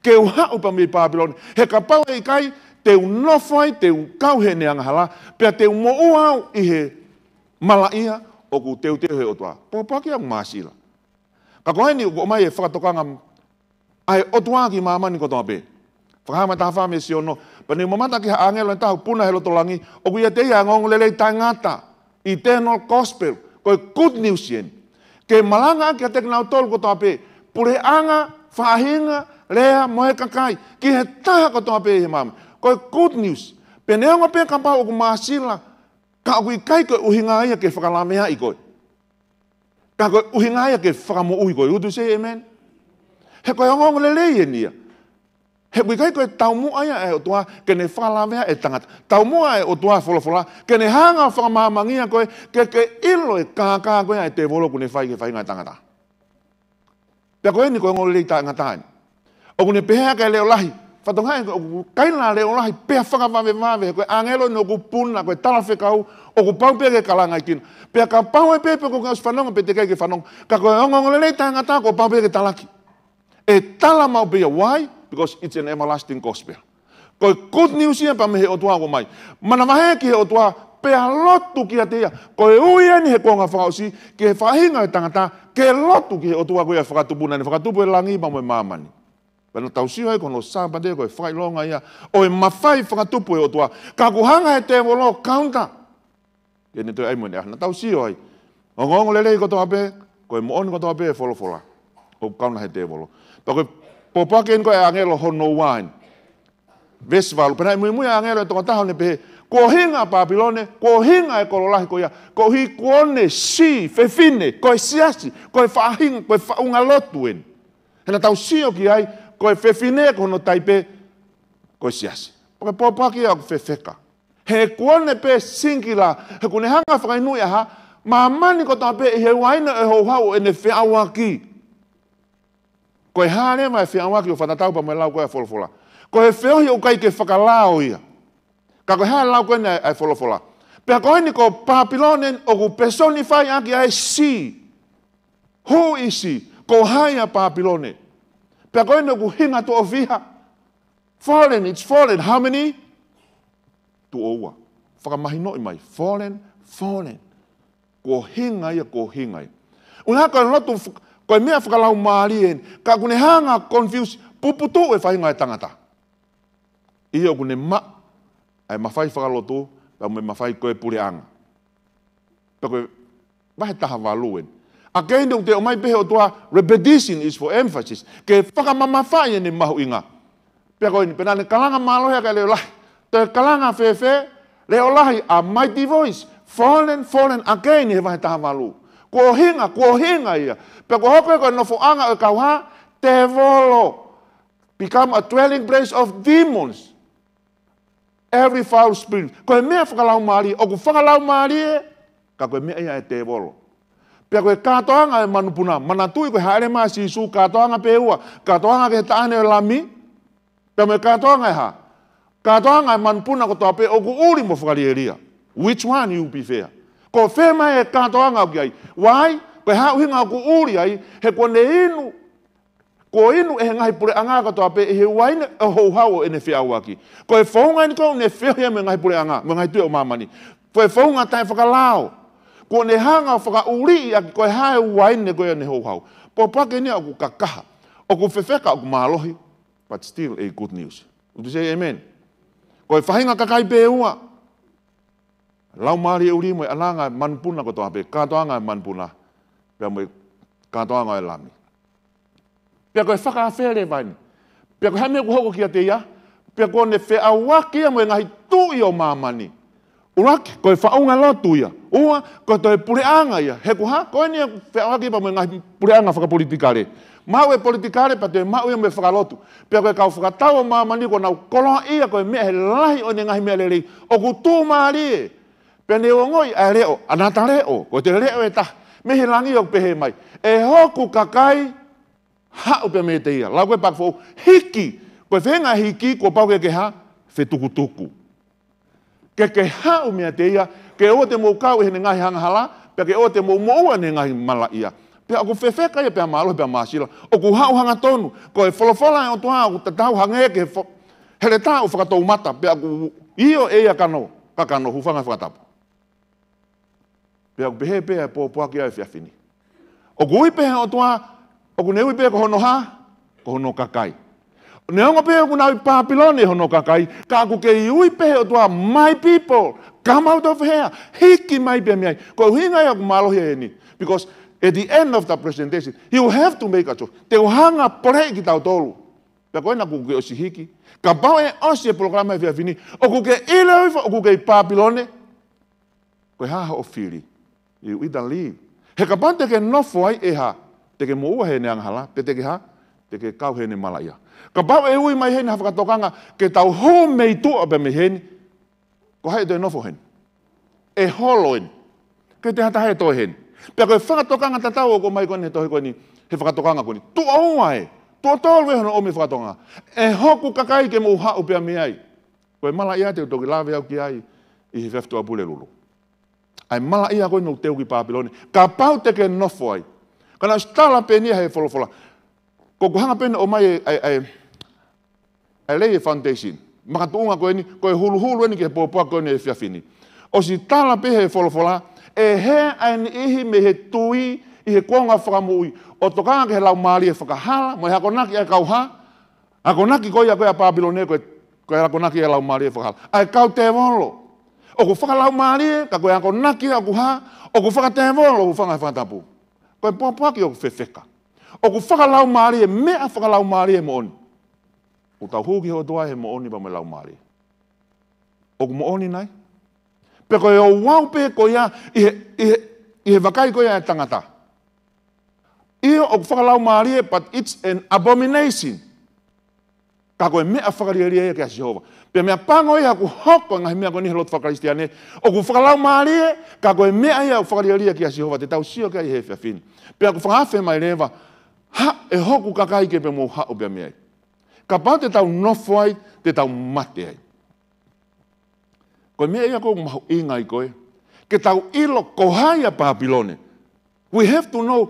Ke u haʻu pea mei Pāpilone. He kapau ʻe ʻikai, te u nofo ai, te u kau heʻene angahala. Pea te u moʻua au ʻi he malaʻia ʻoku teuteu he ʻOtua. Pōpoaki ʻoku māsila. Ka ko eni ʻoku ʻomai e fakatokanga ʻa e ʻOtua ki māmani kotoa pē. Fakahā vahe taha fā veesi ono. Pea ne u mamata ki ha ʻāngelo ʻe taha ʻoku puna he loto langi, ʻoku ʻiate ia ʻa e ongoongolelei taʻengata, eternal gospel, ko e good news eni. Ke malangaʻaki kiate kinautolu kotoa pē, puleʻanga, faʻahinga, lea, mo e kakai, ki he taha kotoa pē ʻi he māmani. Ko e good news. Pea neongo pē kapau ʻoku māsila, ka ʻoku ʻikai ko e ʻuhinga ia ke fakalaveaʻi koe. Ka ko e ʻuhinga ia ke fakamoʻui koe. Would you say amen? He ko e ongoongolelei eni ia. He ʻoku ʻikai ko e taumuʻa ia ʻa e ʻOtua ke ne fakalaveaʻi e tangata. Taumuʻa ʻa e ʻOtua folofola ke ne hanga ʻo fakamāmangia koe ke ke ʻilo e kākā ko ia ʻa e tēvolo ʻoku ne fai ki he faʻahinga ʻo e tangata. Pea ko eni ko e ongoongolelei taʻengata eni. ʻOku ne pehē ʻaki e leʻo lahi, Fatongia ʻoku kaila leʻo lahi pea fakavavevave, ko e ʻāngelo eni ʻoku puna, ko e talafekau, ʻoku pau pē ke kalangaʻi kinaua. Pea kapau ai pē pe ko e ʻosi fanongo pe teʻeki ke fanongo, ka ko e ongoongolelei taʻengata ʻoku pau pē ke talaki. ʻE tala maʻu pē ia, why? Because it's an everlasting gospel. Ko e good news ia pea mei he ʻOtua ʻoku ʻomai. Manavahē ki he ʻOtua, pea lotu kiate ia. Ko e ui eni he konga fakaʻosi, ki he faʻahinga ʻo e tangata, ke lotu ki he ʻOtua ko ia ʻoku fakatupu, naʻa ne fakatupu e langi pea mo e māmani. Pea naʻa tau sio ai ko hono Sāpate ko e fakaʻilonga ia ʻo e mafai fakatupu ʻo e ʻOtua. Ka ʻoku hanga he tēvolo ʻo counter. Ke ne toe ʻai mo ʻene ʻaho. Naʻa tau sio ai. Ongoongolelei kotoa pē, ko e moʻoni kotoa pē ʻo e folofola, ʻoku counter he tēvolo. Pea ko e pōpoaki eni ko e ʻāngelo hono ua eni. Veesi valu, pea naʻe muimui ʻa e ʻāngelo ʻe toko taha ʻo ne pehē, Kuo hinga ʻa Pāpilone, kuo hinga e kolo lahi ko ia, koeʻuhi kuo ne sī, fefine, ko e siasi, ko e faʻahinga, ko e faʻunga lotu eni. He naʻa tau sio ki ai, ko e fefine ko hono taipe, ko e siasi. Pea ko e pōpoaki ia ʻoku fefeka. He kuo ne pehē singular, he ʻoku ne hanga ʻo fakainua ʻa e māmani kotoa pē ʻi he uaine ʻo e houhau ʻo ʻene feʻauaki. Ko e hā leva e feʻauaki ʻoku fakatatau pea mo e lau ko ē ʻa e folofola? Ko e feohi ʻoku ʻikai ke fakalao ia. Ka ko e hā e lau ko eni ʻa e folofola? Pea ko eni ko Pāpilone ʻoku personify ʻaki ʻa e sī. Who is she? Ko hai ʻa Pāpilone? Pea ko eni ʻoku hinga tuʻo fiha. Fallen, it's fallen. How many? Tuʻo ua. Fakamahinoʻi mai. Fallen, fallen. Kuo hinga ia, kuo hinga ia. ʻUhinga ko e lotu f-, ko e meʻa fakalaumālie eni. Ka ʻoku ne hanga ʻo confuse, puputuʻu e faʻahinga ʻo e tangata. ʻIo, ʻoku ne maʻu ʻa e mafai fakalotu, pea mo e mafai ko e puleʻanga. Pea ko e vahe taha valu eni. Again, ʻoku toe ʻomai pē he ʻOtua, repetition is for emphasis. Ke fakamamafaʻi ʻene mahuʻinga. Pea ko eni, pea naʻa ne kalanga mālohi ʻaki ʻa e leʻo lahi. Toe kalanga fēfē, leʻo lahi, a mighty voice. Fallen, fallen, again he vahe taha valu. Kuo hinga, kuo hinga ia. Pea kuo hoko ia ko e nofoʻanga ʻo e kau hā, tēvolo. Become a dwelling place of demons. Every foul spirit. Ko e meʻa fakalaumālie, ʻoku fakalaumālie, ka ko e meʻa ia ʻa e tēvolo. Pea ko e kātoanga ʻo e manupuna, manatuʻi ko e hāʻele mai ʻa Sīsū, kātoanga pē ʻe ua, kātoanga ki he taʻane ʻo e Lami, pea mo e kātoanga ʻe hā? Kātoanga ʻo e manupuna kotoa pē ʻoku ʻuli mo fakalielia. Which one you prefer? Ko fē mai e kātoanga ʻoku ʻi ai? Why? Ko e hā e ʻuhinga ʻoku ʻuli ai, he kuo ne inu, kuo inu ʻe he ngaahi puleʻanga kotoa pē ʻi he uaine ʻo e houhau ʻo ʻene feʻauaki. Ko e founga eni ko ē ʻoku ne feohi ai mo e ngaahi puleʻanga, mo e ngaahi tuʻi ʻo māmani. Ko e founga taʻefakalao. Kuo ne hanga ʻo fakaʻuliʻi ʻaki ko e hā e uaine ko ē ʻo ʻene houhau. Pōpoaki eni ia ʻoku kakaha. ʻOku fefeka, ʻoku mālohi. But still a good news. Would you say amen? Ko e faʻahinga kakai pē ʻe ua. Laumālie ʻuli mo e ʻalunga ʻo e manupuna kotoa pē, kātoanga ʻo e manupuna, pea mo e kātoanga ʻo e Lami. Pea ko e fakaafe leva eni. Pea ko e hā e meʻa ʻoku hoko kiate ia? Pea kuo ne feʻauaki ia mo e ngaahi tuʻi ʻo māmani. ʻUluaki, ko e faʻunga lotu ia. Ua, ko e toe puleʻanga ia. He ko e hā? Ko eni ia feʻauaki pea mo e ngaahi puleʻanga fakapolitikale. Maʻu e politikale, pea toe maʻu ia mo e fakalotu. Pea ko e kau fakatau ʻo māmani kuo nau koloaʻia ko e meʻa he lahi ʻo ʻene ngaahi meʻa lelei. ʻOku tuʻumālie. Pea ne ongoʻi ʻa e leʻo, another leʻo, ko e toe leʻo ʻe taha mei he langi ʻoku pehē mai, ʻE hoku kakai, haʻu pē meiate ia. Lau ko ē paaki foʻou, hiki, ko e feinga hiki, kuo pau ke ke hā? Fetukutuku. Ke ke haʻu meiate ia, ke ʻoua te mou kau ʻi heʻene ngaahi angahala, pea ke ʻoua te mou moʻua ʻi heʻene ngaahi malaʻia. Pea ʻoku fefeka ia pea mālohi pea māsila, ʻoku haʻu hangatonu, ko e folofola ʻa e ʻOtua ʻoku tatau hangē ki he fo-, heletā ʻoku fakatoumata, pea ʻoku ʻio ʻe ia kano, kakano, hūfanga he fakatapu. Pea ʻoku pehē pē ʻa e pōpoaki ʻa e efiafi ni. ʻOku ui pē he ʻOtua, ʻoku ne ui pē ko hono hā? Ko hono kakai. Neongo pē ʻoku nau ʻi Pāpilone hono kakai, ka ʻoku kei ui pē he ʻOtua, "My people, come out of here." Hiki mai pē mei ai. Ko e ʻuhinga ia ʻoku mālohi ai eni. Because at the end of the presentation, you have to make a choice. Te u hanga ʻo poleʻi kitautolu. Pea ko ena kuo ke ʻosi hiki. Kapau ʻe ʻosi e polokalama he efiafi ni, ʻoku ke ʻilo ifo ʻoku ke ʻi Pāpilone, ko e hā hoʻo fili? You either leave. He kapau te ke nofo ai, ʻe hā? Te ke moʻua heʻene angahala, pe te ke hā? Te ke kau heʻene malaʻia. Kapau ʻe ui mai heni ha fakatokanga ke tau hū mei tuʻa pē mei heni, ko hai ʻe toe nofo heni? ʻE holo eni. ʻIkai toe ha taha ʻe toe heni. Pea ko e fakatokanga tatau ʻoku ʻomai ko eni he tohi ko eni, he fakatokanga ko eni. Tuʻo ua ē, Tuʻo tolu ē hono ʻomi e fakatokangaʻi. ʻE hoku kakai ke mou haʻu pea mei ai. Ko e malaʻia te u toki lave au ki ai ʻi he efiafi Tuʻapulelulu. ʻA e malaʻia ko ē ʻoku teu ki Pāpilone. Kapau te ke nofo ai. Ka naʻe ʻosi tala pē eni ia he folofola. Ko ʻeku hanga pē eni ʻo ʻomai e, e, e, e lei e foundation. Makatuʻunga ko eni, ko e huluhulu eni ki he pōpoaki ko eni he efiafi ni. ʻOsi tala pē he folofola, ʻe hē ʻa e niʻihi mei he tui ʻi he kuonga fakamoʻui, ʻo tokanga ki he laumālie fakahala, mo e akonaki ʻa e kau hā, akonaki ko ia ko ē ʻa Pāpilone ko e, ko e akonaki ʻa e laumālie fakahala. ʻA e kau tēvolo. ʻOku fakalaumālie, ka ko e akonaki ia ʻoku hā, ʻoku fakatēvolo, ʻoku fanga fakatapu. Ko e pōpoaki ʻoku fefeka. ʻOku fakalaumālie, meʻa fakalaumālie moʻoni. ʻOku tau hū ki he ʻOtua he moʻoni pea mo e laumālie. ʻOku moʻoni nai? Pe ko e ouau pē ko ia ʻi he, ʻi he, ʻi he vakai ko ia ʻa e tangata. ʻIo, ʻoku fakalaumālie, but it's an abomination. Ka ko e meʻa fakalielia ia kia Sihova. Pea meʻapango ia ʻoku hoko e ngaahi meʻa ko eni he lotu fakakalisitiane. ʻOku fakalaumālie, ka ko e meʻa ia ʻoku fakalielia kia Sihova. Te tau sio ki ai he efiafi ni. Pea ʻoku fakaafe mai leva, ha, ʻe hoku kakai ke mou haʻu pea mei ai. Kapau te tau nofo ai, te tau mate ai. Ko e meʻa ia ʻoku mahuʻinga ai ko ē. Ke tau ʻilo ko hai ʻa Pāpilone. We have to know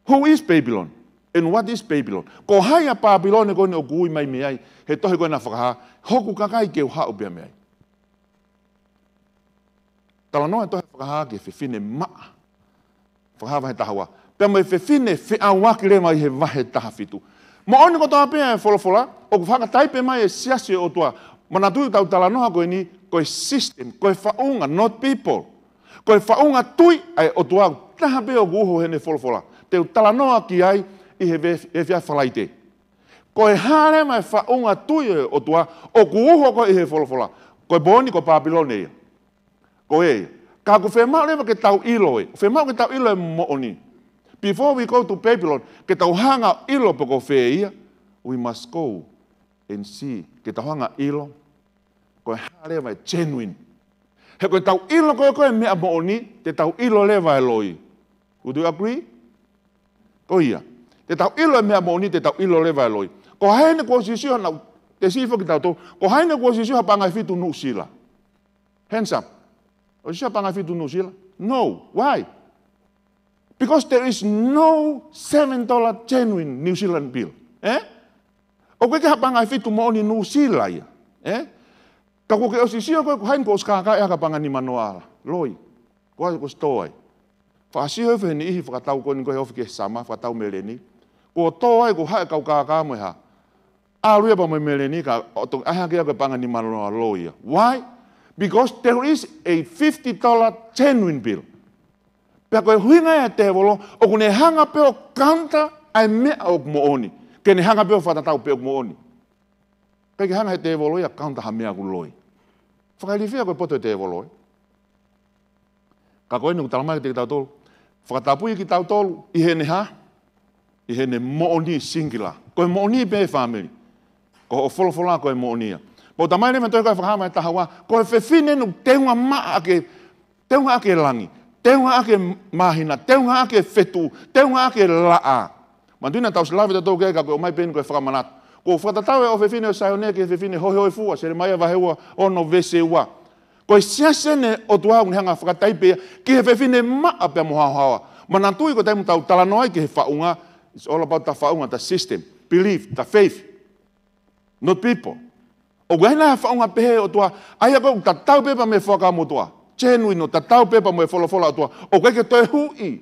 who is Babylon and what is Babylon. Ko hai ʻa Pāpilone ko eni ʻoku ui mai mei ai, he tohi ko ē naʻa Fakahā, hoku kakai ke u haʻu pea mei ai. Talanoa e tohi Fakahā ki he fefine maʻa. Fakahā vahe taha ua. Pea mo e fefine feʻauaki leva ʻi he vahe taha fitu. Moʻoni kotoa pē ʻa e folofola, ʻoku fakatātā pē mai e siasi ʻo e ʻOtua. Manatuʻi ʻetau talanoa ko eni, ko e system, ko e faʻunga, not people. Ko e faʻunga tui ʻa e ʻOtua, taha pē ʻoku uho heʻene folofola. Te u talanoa ki ai ʻi he ve-, efiafi Falaite. Ko e hā leva e faʻunga tui ʻo e ʻOtua, ʻoku uho ko ē ʻi he folofola. Ko e moʻoni ko Pāpilone ia. Ko ē ia. Ka ʻoku fiemaʻu leva ke tau ʻilo ē. Fiemaʻu ke tau ʻilo e moʻoni. Before we go to Babylon, ke tau hanga ʻilo pe ko fē ia, we must go and see. Ke tau hanga ʻilo. Ko e hā leva e genuine. He ko ʻetau ʻilo ko ē ko e meʻa moʻoni, te tau ʻilo leva e loi. Would you agree? Ko ia. Te tau ʻilo e meʻa moʻoni, te tau ʻilo leva e loi. Ko hai eni kuo ʻosi sio naʻa, te sio foki tautolu. Ko hai eni kuo ʻosi sio ha paʻanga ʻe fitu Nuʻusila? Hands up. ʻOsi sio ha paʻanga ʻe fitu Nuʻusila? No. Why? Because there is no seven dollar genuine New Zealand bill. Eh? ʻOku ʻikai ke ha paʻanga ʻe fitu moʻoni Nuʻusila ia. Eh? Ka kuo ke ʻosi sio koe ko hai eni kuo ʻosi kākaaʻi ha paʻanga nima noa ʻa e loi. Ko hai kuo ʻosi tō ai. Fakasio he niʻihi fakatau ko eni ko e ofi ki he summer, fakatau meleni. Kuo tō ai, kuo haʻu e kau kākā mo e hā. ʻAlu ia pea mo e meleni ka ʻoku toki ʻai hake ia ko e paʻanga nima noa ʻa e loi ia. Why? Because there is a fifty dollar genuine bill. Pea ko e ʻuhinga ia ʻa e tēvolo, ʻoku ne hanga pē ʻo counter ʻa e meʻa ʻoku moʻoni. Ke ne hanga pē ʻo fakatatau pe ʻoku moʻoni. ʻIkai ke hanga he tēvolo ia ʻo counter ha meʻa ʻoku loi. Fakailifia ko e poto ʻo e tēvolo ē. Ka ko eni ʻoku talamai kiate kitautolu. Fakatapui kitautolu ʻi heʻene hā? ʻI heʻene moʻoni singular. Ko e moʻoni pē fāmili. Ko hoʻo folofola ko e moʻoni ia. Pea ʻoku talamai leva he tohi ko ē Fakahā vahe taha ua. Ko e fefine ʻoku teunga maʻa ʻaki e teunga ʻaki e langi, teunga ʻaki e māhina, teunga ʻaki e fetuʻu, teunga ʻaki e laʻā. Manatuʻi naʻa tau ʻosi lave tautolu ki ai ka ko e ʻomai pē eni ko e fakamanatu. Ko e fakatatau ʻa e ʻofefine ʻo Saione ki he fefine hoihoifua, Selemaia vahe ua ono veesi ua. Ko e siasi eni ʻo e ʻOtua ʻoku ne hanga ʻo fakataipe ia ki he fefine maʻa pea mo haohaoa. Manatuʻi ko e taimi ʻoku tau talanoa ai ki he faʻunga, it's all about the faʻunga, the system, belief, the faith. Not people. ʻOku ʻi ai nai ha faʻunga pehē ʻo e ʻOtua, ʻa ia ko ē ʻoku tatau pē pea mo e Fuakava Motuʻa. Genuine ʻo tatau pē pea mo e folofola ʻa e ʻOtua. ʻOku ʻikai ke toe huʻi.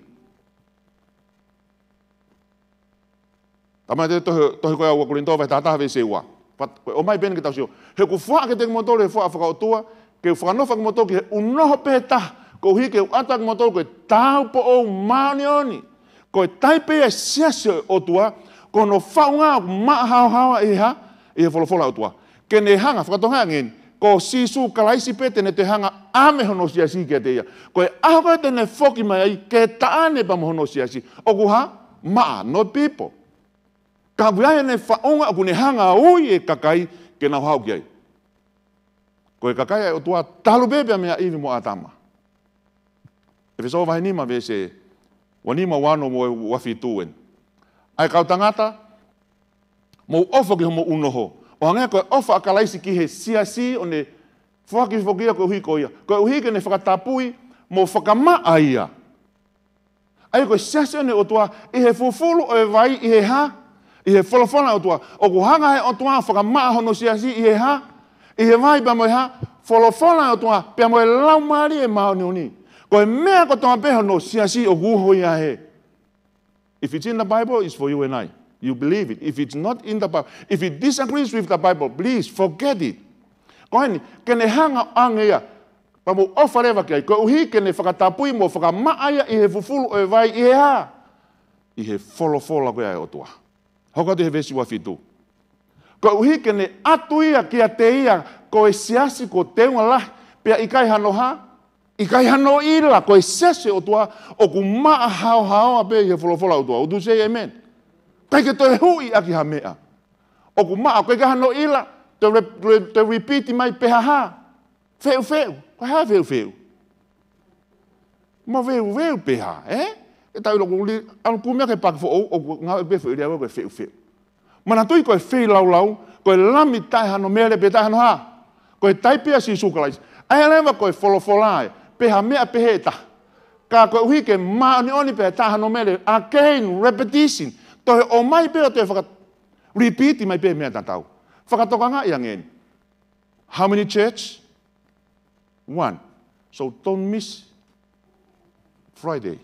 Talamai ʻe he tohi, tohi ko ia ua Kolinitō vahe taha taha veesi ua. Fat-, ko e ʻomai pē eni ke tau sio. He ʻoku fuaʻa kiate kimoutolu ʻe he fuaʻa fakaʻotua, ke u fakanofo kimoutolu ki he ʻunoho pē taha, koeʻuhi ke u ʻatu kimoutolu ko e tāupoʻou māʻoniʻoni. Ko e taipe ia e siasi ʻo e ʻOtua, ko hono faʻunga ʻoku maʻa haohaoa ʻi he hā, ʻi he folofola ʻa e ʻOtua. Ke ne hanga, fakatonga ange eni, ko Sīsū Kalaisi pē te ne toe hanga ʻo ʻave hono siasi kiate ia. Ko e ʻaho ko ē te ne foki mai ai, ke taʻane pea mo hono siasi. ʻOku hā, maʻa, not people. Ka ʻoku ʻi ai ʻene faʻunga ʻoku ne hanga ʻo ui e kakai ke nau haʻu ki ai. Ko e kakai ʻa e ʻOtua talu pē pea meia ʻIvi mo ʻĀtama. ʻEfesō vahe nima veesi ua nima, ua ono mo e ua fitu eni. ʻA e kau tangata, Mou ʻofa ki homou ʻunoho, ʻo hangē ko e ʻofa ʻa Kalaisi ki he siasi ʻo ne foaki foki ia koeʻuhi ko ia, koeʻuhi ke ne fakatapui mo fakamaʻa ia. ʻA ia ko e siasi ʻo e ʻOtua ʻi he fufulu ʻo e vai ʻi he hā? ʻI he folofola ʻa e ʻOtua. ʻOku hanga he ʻOtua ʻo fakamaʻa hono siasi ʻi he hā? ʻI he vai pea mo e hā? Folofola ʻa e ʻOtua pea mo e Laumālie Māʻoniʻoni. Ko e meʻa kotoa pē hono siasi ʻoku uho ia he. If it's in the Bible, it's for you and I. You believe it. If it's not in the Bible, if it disagrees with the Bible, please forget it. Ko eni, ke ne hanga ʻo ʻoange ia, pea mou ʻofa leva ki ai, koeʻuhi ke ne fakatapui mo fakamaʻa ia ʻi he fufulu ʻo e vai ʻi he hā? ʻI he folofola ko ia ʻa e ʻOtua. Hoko atu he veesi ua fitu. Koeʻuhi ke ne ʻatu ia kiate ia ko e siasi kuo teunga lahi, pea ʻikai hano hā? ʻIkai hano ʻila, ko e siasi ʻo e ʻOtua ʻoku maʻa haohaoa pē ʻi he folofola ʻa e ʻOtua. Would you say amen? ʻIkai ke toe huʻi ʻaki ha meʻa. ʻOku maʻa, ʻikai ke hano ʻila, te re-, re-, te repeat mai pē ha hā? Feʻufeʻu. Ko e hā feʻufeʻu? Maveuveu pē hā, ē? ʻE tau ʻilo ʻoku li-, ʻalu kumi ake paki foʻou, ʻoku ngāue pē foʻi lea ko e feʻufeʻu. Manatuʻi ko e feilaulau, ko e lami taʻe hano mele pē taʻe hano hā? Ko e taipe ʻa Sīsū Kalaisi. ʻA ia leva ko e folofola ē, pe ha meʻa pehē ʻe taha. Ka koeʻuhi ke māʻoniʻoni pea taʻe hano mele, again, repetition. Toe ʻomai pē ʻo toe faka-, repeat mai pē meʻa tatau. Fakatokangaʻi ange eni. How many church? One. So don't miss Friday.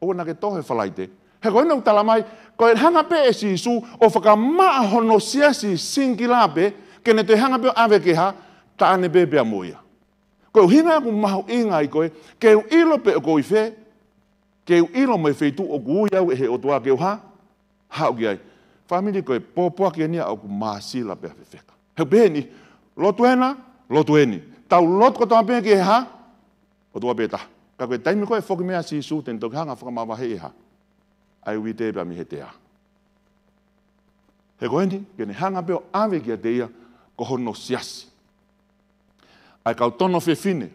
ʻOua naʻa ke toho he Falaite. He ko ena ʻoku tala mai, ko e hanga pē ʻe Sīsū ʻo fakamaʻa hono siasi singila pē, ke ne toe hanga pē ʻo ʻave ki he hā? Taʻane pē pea mo ia. Ko e ʻuhinga ʻoku mahuʻinga ai ko ē, ke u ʻilo pē ʻoku ou ʻi fē, ke u ʻilo mo e feituʻu ʻoku ui au ʻe he ʻOtua ke u hā? Haʻu ki ai. Fāmili, ko e pōpoaki eni ia ʻoku māsila pea fefeka. He pehē ni, lotu ena, lotu eni. Tau lotu kotoa pē ki he hā? ʻOtua pē taha. Ka ko e taimi ko ē foki mai ʻa Sīsū te ne toki hanga fakamavaheʻi e hā? ʻA e uite pea mei he tea. He ko eni, ke ne hanga pē ʻo ʻave kiate ia ko hono siasi. ʻA e kau tono fefine.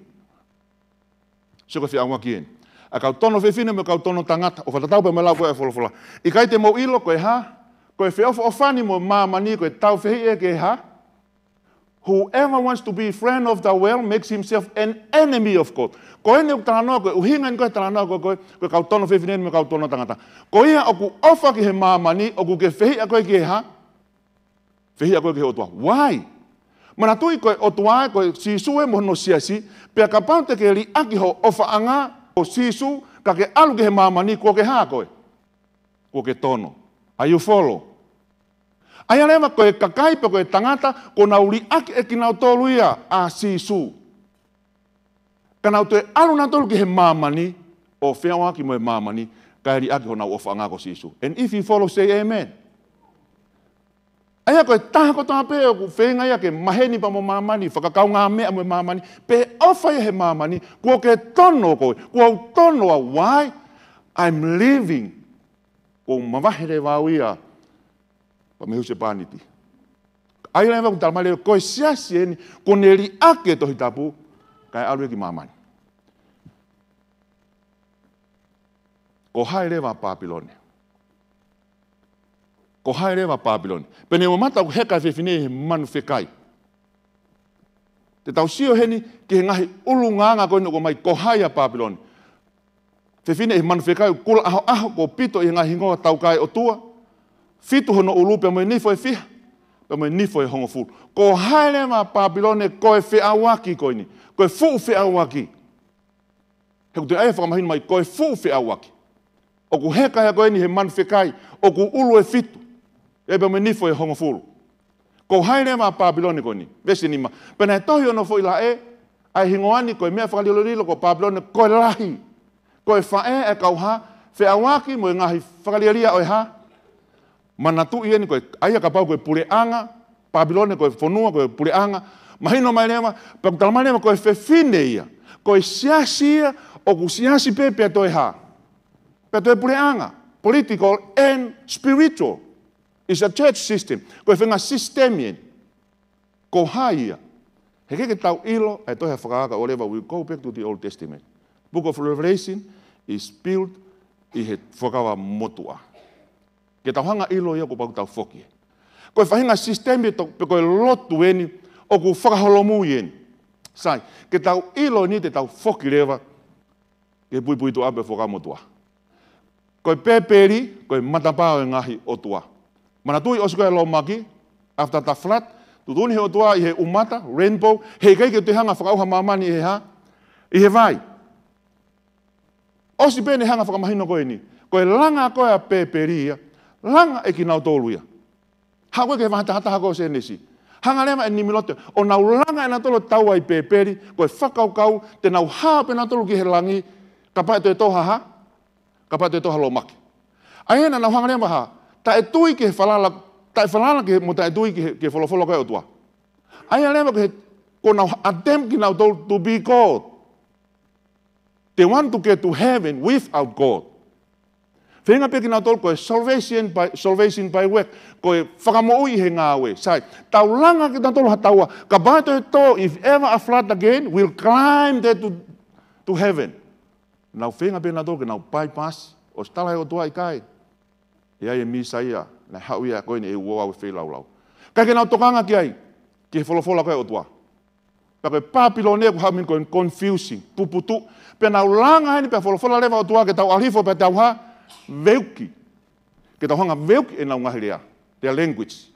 Sio ko e feʻauaki eni. ʻA e kau tono fefine mo e kau tono tangata. ʻO fakatatau pē mo e lau ko ē ʻa e folofola. ʻIkai te mou ʻilo ko e hā? Ko e feʻofoʻofani mo māmani ko e taufehiʻa ki he hā? Whoever wants to be friend of the world makes himself an enemy of God. Ko eni ʻoku talanoa ko e ʻuhinga eni ko e talanoa ko e, ko e, ko e kau tono fefine mo e kau tono tangata. Ko ia ʻoku ʻofa ki he māmani, ʻoku ke fehiʻa koe ki he hā? Fehiʻa koe ki he ʻOtua. Why? Manatuʻi ko e ʻOtua ē, ko e Sīsū ē mo hono siasi, pea kapau te ke liʻaki ho ʻofaʻanga ʻo Sīsū, ka ke ʻalu ki he māmani, kuo ke hā koe? Kuo ke tono. Are you follow? ʻA ia leva ko e kakai pe ko e tangata, kuo nau liʻaki ʻe kinautolu ia ʻa Sīsū. Ka nau toe ʻalu nautolu ki he māmani, ʻo feʻauaki mo e māmani, kae liʻaki honau ʻofaʻanga ko Sīsū. And if you follow, say amen. ʻA ia ko e taha kotoa pē ʻoku feinga ia ke maheni pea mo māmani, fakakaungāmeʻa mo e māmani, pe ʻofa ia he māmani, kuo ke tono koe, kuo u tono au, why? I'm leaving. Kuo u mavahe leva au ia pea mei husepāniti. ʻA ia leva ʻoku tala mai leva, ko e siasi eni, kuo ne liʻaki e Tohi Tapu, kae ʻalu ia ki māmani. Ko hai leva ʻa Pāpilone? Ko hai leva ʻa Pāpilone? Pea ne mamata ʻoku heka e fefine he manu fekai. Te tau sio heni ki he ngaahi ʻulungaanga ko eni ʻoku ʻomai, ko hai ʻa Pāpilone? Fefine ʻi he manu fekai, kula ʻahoʻaho, kuo pito ʻi he ngaahi hingoa taukae ʻotua, fitu hono ʻulu pea mo e nifo ʻe fiha, pea mo e nifo ʻe hongofulu. Ko hai leva ʻa Pāpilone? Ko e feʻauaki ko eni, ko e fuʻu feʻauaki. He ʻoku toe ʻai e fakamahino mai, ko e fuʻu feʻauaki. ʻOku heka ia ko eni he manu fekai, ʻoku ʻulu ʻe fitu, ʻe pea mo e nifo ʻe hongofulu. Ko hai leva ʻa Pāpilone ko eni? Veesi nima. Pea naʻe tohi hono foʻi laʻe, ʻa e hingoa ni ko e meʻa fakalilolilo ko Pāpilone, ko e lahi. Ko e faʻē ʻa e kau hā? Feʻauaki mo e ngaahi fakalielia ʻo e hā? Manatuʻi eni ko e, ʻa ia kapau ko e puleʻanga, Pāpilone ko e fonua, ko e puleʻanga. Mahino mai leva, pea ʻoku tala mai leva ko e fefine ia. Ko e siasi ia, ʻoku siasi pē pea toe hā? Pea toe puleʻanga. Political and spiritual. It's a church system. Ko e faʻahinga sisitemi eni. Ko hai ia? He ʻikai ke tau ʻilo ʻa e tohi Fakakaukau ʻo leva, we go back to the Old Testament. Book of Revelation is built ʻi he Fuakava Motuʻa. Ke tau hanga ʻilo ia kuo pau ke tau foki. Ko e faʻahinga sisitemi to-, pe ko e lotu eni ʻoku fakaholomui eni. Sai, ke tau ʻilo eni te tau foki leva ki he puipuituʻa pe Fuakava Motuʻa. Ko e Pēpeli, ko e matapā ʻo e ngaahi ʻotua. Manatuʻi ʻosi ko ē ʻa Lōmaki, after the flood, tuʻutuʻuni he ʻOtua ʻi he ʻumata, rainbow, heʻikai ke toe hanga fakaʻauha māmani ʻi he hā? ʻI he vai. ʻOsi pē ʻene hanga fakamahino ko eni. Ko e langa ko ē ʻa Pēpeli ia, langa ʻe kinautolu ia. Haʻu ko ē ki he vahe taha taha ko ē ʻo Sēnesi. Hanga leva ʻe Nimilote ʻo nau langa ʻe nautolu ʻo taua ʻi Pēpeli, ko e fakakaukau te nau hao pē nautolu ki he langi, kapau ʻe toe tō ha hā? Kapau ʻe toe tō ha Lōmaki. ʻA ia naʻa nau hanga leva hā? Taʻetui ki he falala, taʻefalala ki he, mo taʻetui ki he, ki he folofola ko ē ʻa e ʻOtua. ʻA ia leva ko e, ko ʻenau attempt kinautolu to be God. They want to get to heaven without God. Feinga pē kinautolu ko e salvation by, salvation by work, ko e fakamoʻui he ngāue. Sai, tau langa kinautolu ha taua, kapau ʻe toe tō, if ever a flood again, we'll climb there to, to heaven. Nau feinga pē nautolu ke nau bypass, ʻosi tala ʻe he ʻOtua ʻikai. ʻE ʻi ai e Mīsaia, naʻe haʻu ia ko eni ʻe uo au e feilaulau. ʻIkai ke nau tokanga ki ai, ki he folofola ko ē ʻa e ʻOtua. Pea ko e Pāpilone ʻoku haʻu mei heni ko e confusing, puputuʻu. Pea nau langa heni pea folofola leva ʻOtua ke tau ʻalu hifo pea tau hā? Veuki. Ke tau hanga veuki ʻenau ngaahi lea. Their language.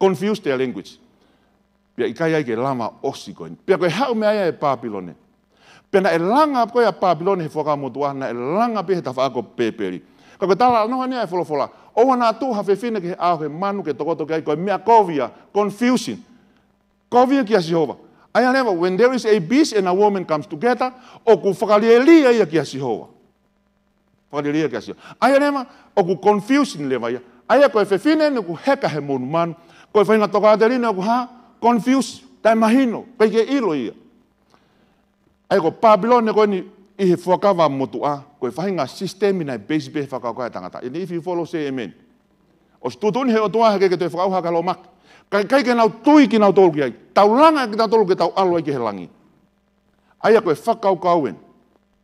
Confuse their language. Pea ʻikai ai ke lava ʻosi ko eni. Pea ko e haʻu meʻa ia ʻa e Pāpilone. Pea naʻe langa ko ē ʻa Pāpilone he Fuakava Motuʻa, naʻe langa pē he tafaʻaki ʻo Pēpeli. Ka ko e talanoa eni ʻa e folofola. ʻOua naʻa tuʻu ha fefine ki he ʻao ʻo e manu ke tokoto ki ai, ko e meʻa kovi ia, confusing. Kovi ia kia Sihova. ʻA ia leva, when there is a beast and a woman comes together, ʻoku fakalielia ia kia Sihova. Fakalielia kia Sihova. ʻA ia leva, ʻoku confusing leva ia. ʻA ia ko e fefine eni ʻoku heka he monumanu. Ko e faʻahinga tokāteline ʻoku hā? Confuse, taʻemahino, ʻikai ke ʻilo ia. ʻA ia ko Pāpilone ko eni ʻi he Fuakava Motuʻa, ko e faʻahinga sisitemi naʻe peisi pē he fakakaukau ʻa e tangata. And if you follow, say amen. ʻOsi tuʻutuʻuni he ʻOtua heʻikai ke toe fakaʻauha ki ha Lōmaki. Ka ʻikai ke nau tui kinautolu ki ai. Tau langa kinautolu ke tau ʻalu ai ki he langi. ʻA ia ko e fakakaukau eni.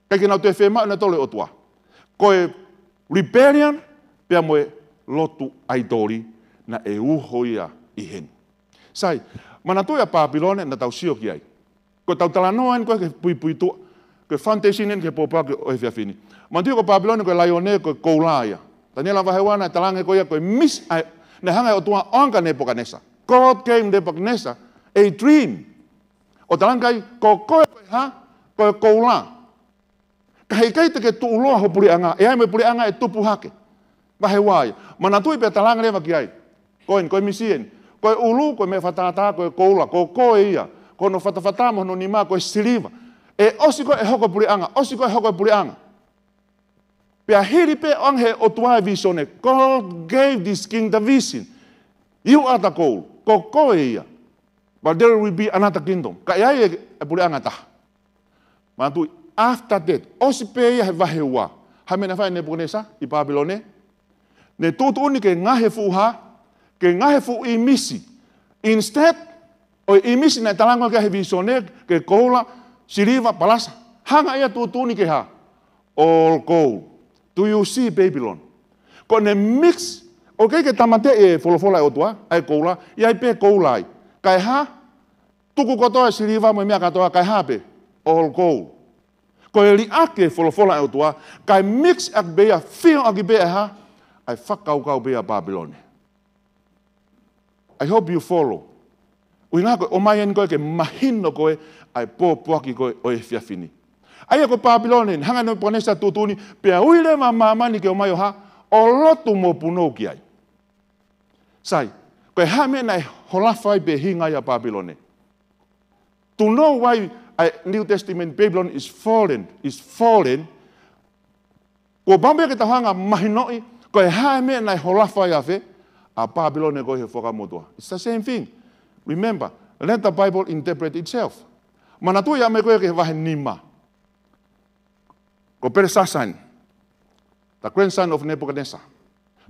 ʻIkai ke nau toe fiemaʻu nautolu e ʻOtua. Ko e rebellion, pea mo e lotu ʻaitoli naʻe uho ia ʻi heni. Sai, manatuʻi ʻa Pāpilone naʻa tau sio ki ai. Ko ʻetau talanoa eni ko ē ki he puipuituʻa, ki he foundation eni ki he pōpoaki ʻo e efiafi ni. Manatuʻi ko Pāpilone ko e laione ko e koula ia. Taniela vahe ua naʻe talaange ko ia ko e misi ʻa e, naʻe hanga ʻe he ʻOtua ʻo anga Nepukanesa. God gave Nebuchadnezzar a dream. ʻO talaange ai, ko koe ko e hā? Ko e koula. Ka heʻikai te ke tuʻuloa ho puleʻanga, ʻe ʻi ai mo e puleʻanga ʻe tupu hake. Vahe ua ia. Manatuʻi pea talaange leva ki ai. Ko eni, ko e misi eni. Ko e ʻulu, ko e meʻa fakatātā, ko e koula, ko koe ia. Ko hono fatafata mo hono nima, ko e siliva. ʻE ʻosi ko ē ʻe hoko e puleʻanga, ʻosi ko ē ʻe hoko e puleʻanga. Pea hili pē ʻo anga ʻe he ʻOtua e visone. God gave this king the vision. You are the gold. Ko koe ia. But there will be another kingdom. Ka ʻe ʻi ai e, e puleʻanga ʻe taha. Manatuʻi, after that, ʻosi pē ia he vahe ua. Hā e meʻa naʻe fai ʻe Nepukanesa ʻi Pāpilone? Ne tuʻutuʻuni ke ngaohi e fuʻu hā? Ke ngaohi e fuʻu ʻīmisi. Instead, ʻo e ʻīmisi naʻe talaange ki ai he visone, ke koula, siliva, palasa. Hanga ia ʻo tuʻutuʻuni ke hā? All gold. Do you see Babylon? Ko ʻene mix, ʻoku ʻikai ke tāmateʻi e folofola ʻa e ʻOtua, ʻa e koula, ʻi ai pē koula ai. Kae hā? Tuku kotoa e siliva mo e meʻa kātoa, kae hā pē? All gold. Ko e liʻaki e folofola ʻa e ʻOtua, kae mix ʻaki pē ia, fio ʻaki pē ʻa e hā? ʻA e fakakaukau pē ia ʻa Pāpilone. I hope you follow. ʻUhinga ko e ʻomai eni ko ē ke mahino ko ē ʻa e pōpoaki ko ē ʻo e efiafi ni. ʻA ia ko Pāpilone, hanga ʻe Nepukanesa ʻo tuʻutuʻuni, pea ui leva māmani ke ō mai ʻo hā? ʻO lotu mo punou ki ai. Sai, ko e hā e meʻa naʻe holofa ai pe hinga ai ʻa Pāpilone? To know why a New Testament Babylon is fallen, is fallen, kuo pau pē ke tau hanga ʻo mahinoʻi, ko e hā e meʻa naʻe holofa ai ʻa fē? ʻA Pāpilone ko ē he Fuakava Motuʻa. It's the same thing. Remember, let the Bible interpret itself. Manatuʻi ʻa e meʻa ko ē ki he vahe nima. Ko Pelesasa eni, the grandson of Nebuchadnezzar.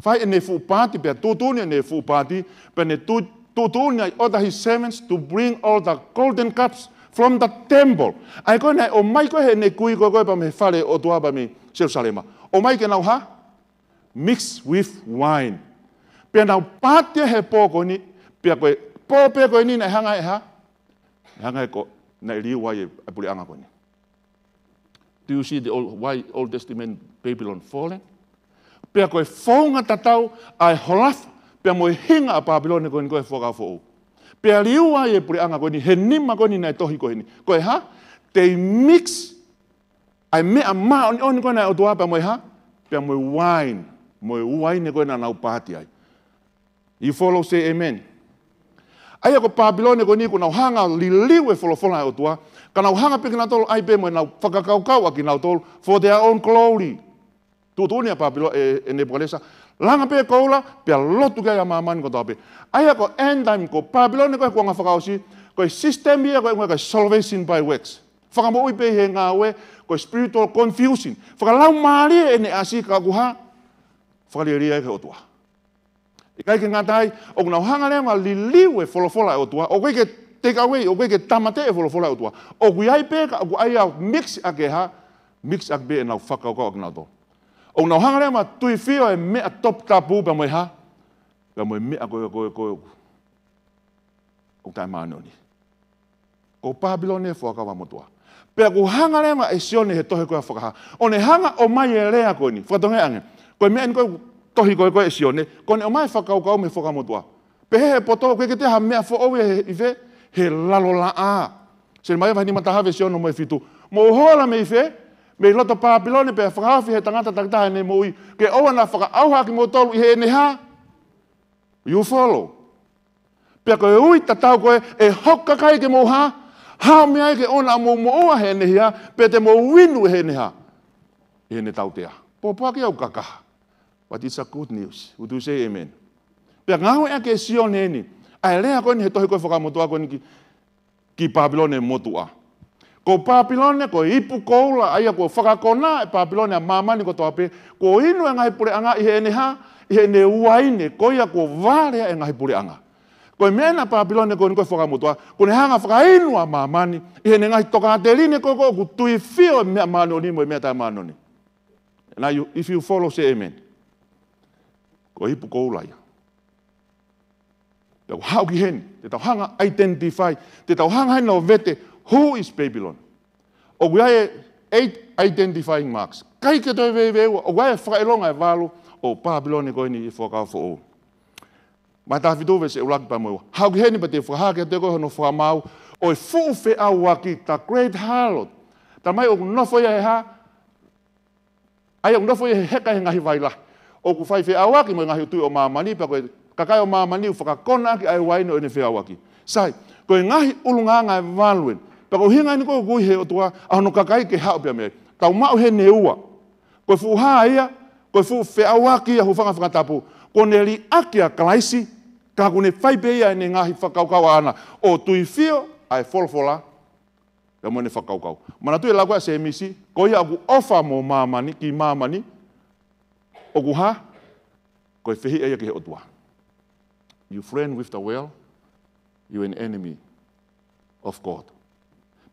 Fai ʻene fuʻu paati, pea tuʻutuʻuni ʻene fuʻu paati, pea ne tu-, tuʻutuʻuni ai, order his servants to bring all the golden cups from the temple. ʻA ia ko ē naʻe ō mai ko ē heʻene kui ko ē, ko ē pea mei he fale ʻo e ʻOtua pea mei Selusalema. ʻO ʻomai ke nau hā? Mix with wine. Pea nau paati he pō ko eni, pea ko e pō pē ko eni naʻe hanga ʻe hā? Naʻe hanga ʻe ko, naʻe liliu ai e, e puleʻanga ko eni. Do you see the old, why Old Testament Babylon falling? Pea ko e founga tatau ʻa e holofa, pea mo e hinga ʻa Pāpilone ko eni ko e Fuakava Foʻou. Pea liliu ai e puleʻanga ko eni, he nima ko eni naʻe tohi ko eni. Ko e hā? They mix ʻa e meʻa māʻoniʻoni ko ē naʻe ʻOtua pea mo e hā? Pea mo e uaine. Mo e uaine ko ē naʻa nau paati ai. You follow, say amen. ʻA ia ko Pāpilone ko eni kuo nau hanga liliu e folofola ʻa e ʻOtua. Ka nau hanga pē kinautolu ʻai pē mo ʻenau fakakaukau ʻa kinautolu for their own glory. Tuʻutuʻuni ʻa Pāpilo-, ʻe, ʻe Nepukanesa. Langa pē koula, pea lotu ki ai ʻa māmani kotoa pē. ʻA ia ko e end time ko Pāpilone ko e kuonga fakaʻosi, ko e system ia ko e, ko e salvation by works. Fakamoʻui pē he ngāue, ko e spiritual confusion. Fakalaumālie ʻene ʻasi ka ʻoku hā? Fakalielia ki he ʻOtua. ʻIkai ke ngata ai, ʻoku nau hanga leva liliu e folofola ʻa e ʻOtua, ʻoku ʻikai ke take away, ʻoku ʻikai ke tāmateʻi e folofola ʻa e ʻOtua. ʻOku ʻi ai pē ka, ʻoku ʻai ʻo mix ʻaki e hā, mix ʻaki pē ʻenau fakakaukau ʻa kinautolu. ʻOku nau hanga leva tuifio e meʻa toputapu pea mo e hā, pea mo e meʻa ko e, ko e, ko e, ʻoku taʻemāʻoniʻoni. Ko Pāpilone Fuakava Motuʻa. Pea ʻoku hanga leva ʻe Sione he tohi ko ē Fakahā. ʻO ne hanga ʻo ʻomai e lea ko eni. Fakatokangaʻi ange. Ko e meʻa eni ko e tohi ko ē ko ē ʻe Sione. Ko ʻene ʻomai fakakaukau mei he Fuakava Motuʻa. Pehē he poto, ʻoku ʻikai ke toe ha meʻa foʻou ia he, ʻi fē? He lalo laʻā. Selemaia vahe nima taha veesi ono mo e fitu. Mou hola mei fē? Mei loto Pāpilone pea fakahaofi ʻe he tangata takitaha ʻene moʻui. Ke ʻoua naʻa fakaʻauha ʻa kimoutolu ʻi heʻene hā? You follow. Pea ko e ui tatau ko ē, ʻe hoko e kakai ke mou hā? Hao mei ai ke ʻoua naʻa mou moʻua heʻene hia, pea te mou inu heʻene hā? Heʻene tautea. Pōpoaki ʻoku kakaha. But it's a good news. Would you say amen? Pea ngāueʻaki ʻe Sione eni ʻa e lea ko eni he tohi ko ē Fuakava Motuʻa ko eni ki, ki Pāpilone Motuʻa. Ko Pāpilone, ko e ipu koula, ʻa ia kuo fakakona ʻe Pāpilone ʻa māmani kotoa pē, kuo inu e ngaahi puleʻanga ʻi heʻene hā? ʻI heʻene uaine, ko ia kuo vale ai e ngaahi puleʻanga. Ko e meʻa ena ʻa Pāpilone ko eni ko e Fuakava Motuʻa, kuo ne hanga fakainu ʻa māmani ʻi heʻene ngaahi tokāteline ko ē ʻoku tuifio e meʻa māʻoniʻoni mo e meʻa taʻemāʻoniʻoni. And you, if you follow, say amen. Ko e ipu koula ia. Te tau haʻu ki heni, te tau hanga identify, te tau hanga heni ʻo vete, who is Babylon? ʻOku ʻi ai e eight identifying marks. ʻIkai ke toe veiveiua, ʻoku ʻi ai e fakaʻilonga ʻe valu ʻo Pāpilone ko eni ʻi he Fuakava Foʻou. Mataio taha fitu veesi ʻuluaki pea mo e ua. Haʻu ki heni pea te u fakahā kiate koe hono fakamaau ʻo e fuʻu feʻauaki, the great harlot. Talamai ʻoku nofo ia he hā? ʻA ia ʻoku nofo ia he heka ʻi he ngaahi vai lahi. ʻOku fai feʻauaki mo e ngaahi tuʻi ʻo māmani, pea ko e kakai ʻo māmani ʻoku fakakonaʻaki ʻa e uaine ʻo ʻene feʻauaki. Sai, ko e ngaahi ʻulungaanga ʻe valu eni. Pea ko e ʻuhinga eni ko ē ʻoku ui ʻe he ʻOtua ʻa hono kakai ke haʻu pea mei ai. Tau maʻu heʻene ua. Ko e fuʻu hā ia, ko e fuʻu feʻauaki ia, hūfanga he fakatapu. Kuo ne liʻaki ʻa Kalaisi, ka kuo ne fai pē ia ʻene ngaahi fakakaukau ʻaʻana. ʻO tuifio ʻa e folofola, pea mo ʻene fakakaukau. Manatuʻi e lau ko ē ʻa Sēmisi, ko ia ʻoku ʻofa mo māmani, ki māmani, ʻoku hā? Ko e fehiʻa ia ki he ʻOtua. You friend with the world, you an enemy of God.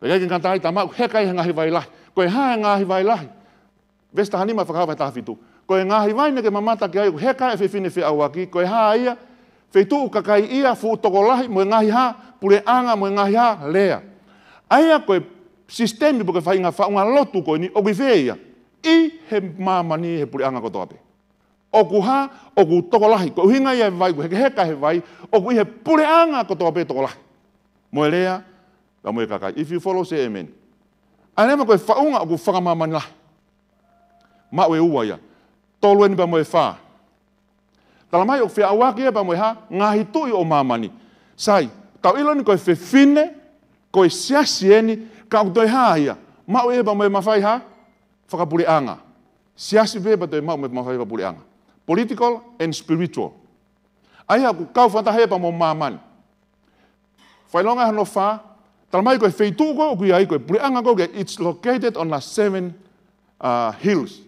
Pea ʻikai ke ngata ai, tau maʻu heka ʻi he ngaahi vai lahi. Ko e hā e ngaahi vai lahi? Veesi taha nima Fakahā vahe taha fitu. Ko e ngaahi vai naʻa ke mamata ki ai ʻoku heka e fefine feʻauaki, ko e hā ia? Feituʻu kakaiʻia, fuʻu tokolahi, mo e ngaahi hā? Puleʻanga, mo e ngaahi hā? Lea. ʻA ia ko e sisitemi pe ko e faʻahinga faʻunga lotu ko eni, ʻoku ʻi fē ia? ʻI he māmani, he puleʻanga kotoa pē. ʻOku hā? ʻOku tokolahi. Ko e ʻuhinga ia e vai, ʻoku hekeheka he vai, ʻoku ʻi he puleʻanga kotoa pē tokolahi. Mo e lea, pea mo e kakai. If you follow, say amen. ʻA ia leva ko e faʻunga ʻoku fakamāmani lahi. Maʻu e ua ia. Tolu eni pea mo e fā. Talamai ʻoku feʻauaki ia pea mo e hā? Ngaahi tuʻi ʻo māmani. Sai, tau ʻilo eni ko e fefine, ko e siasi eni, ka ʻoku toe hā ia? Maʻu ia pea mo e mafai hā? Fakapuleʻanga. Siasi pē pea toe maʻu mo e mafai fakapuleʻanga. Political and spiritual. ʻA ia ʻoku kau fakataha ia pea mo māmani. Fakaʻilonga hono fā, talamai ko e feituʻu ko ē ʻoku ʻi ai, ko e puleʻanga ko ē, it's located on the seven, uh, hills.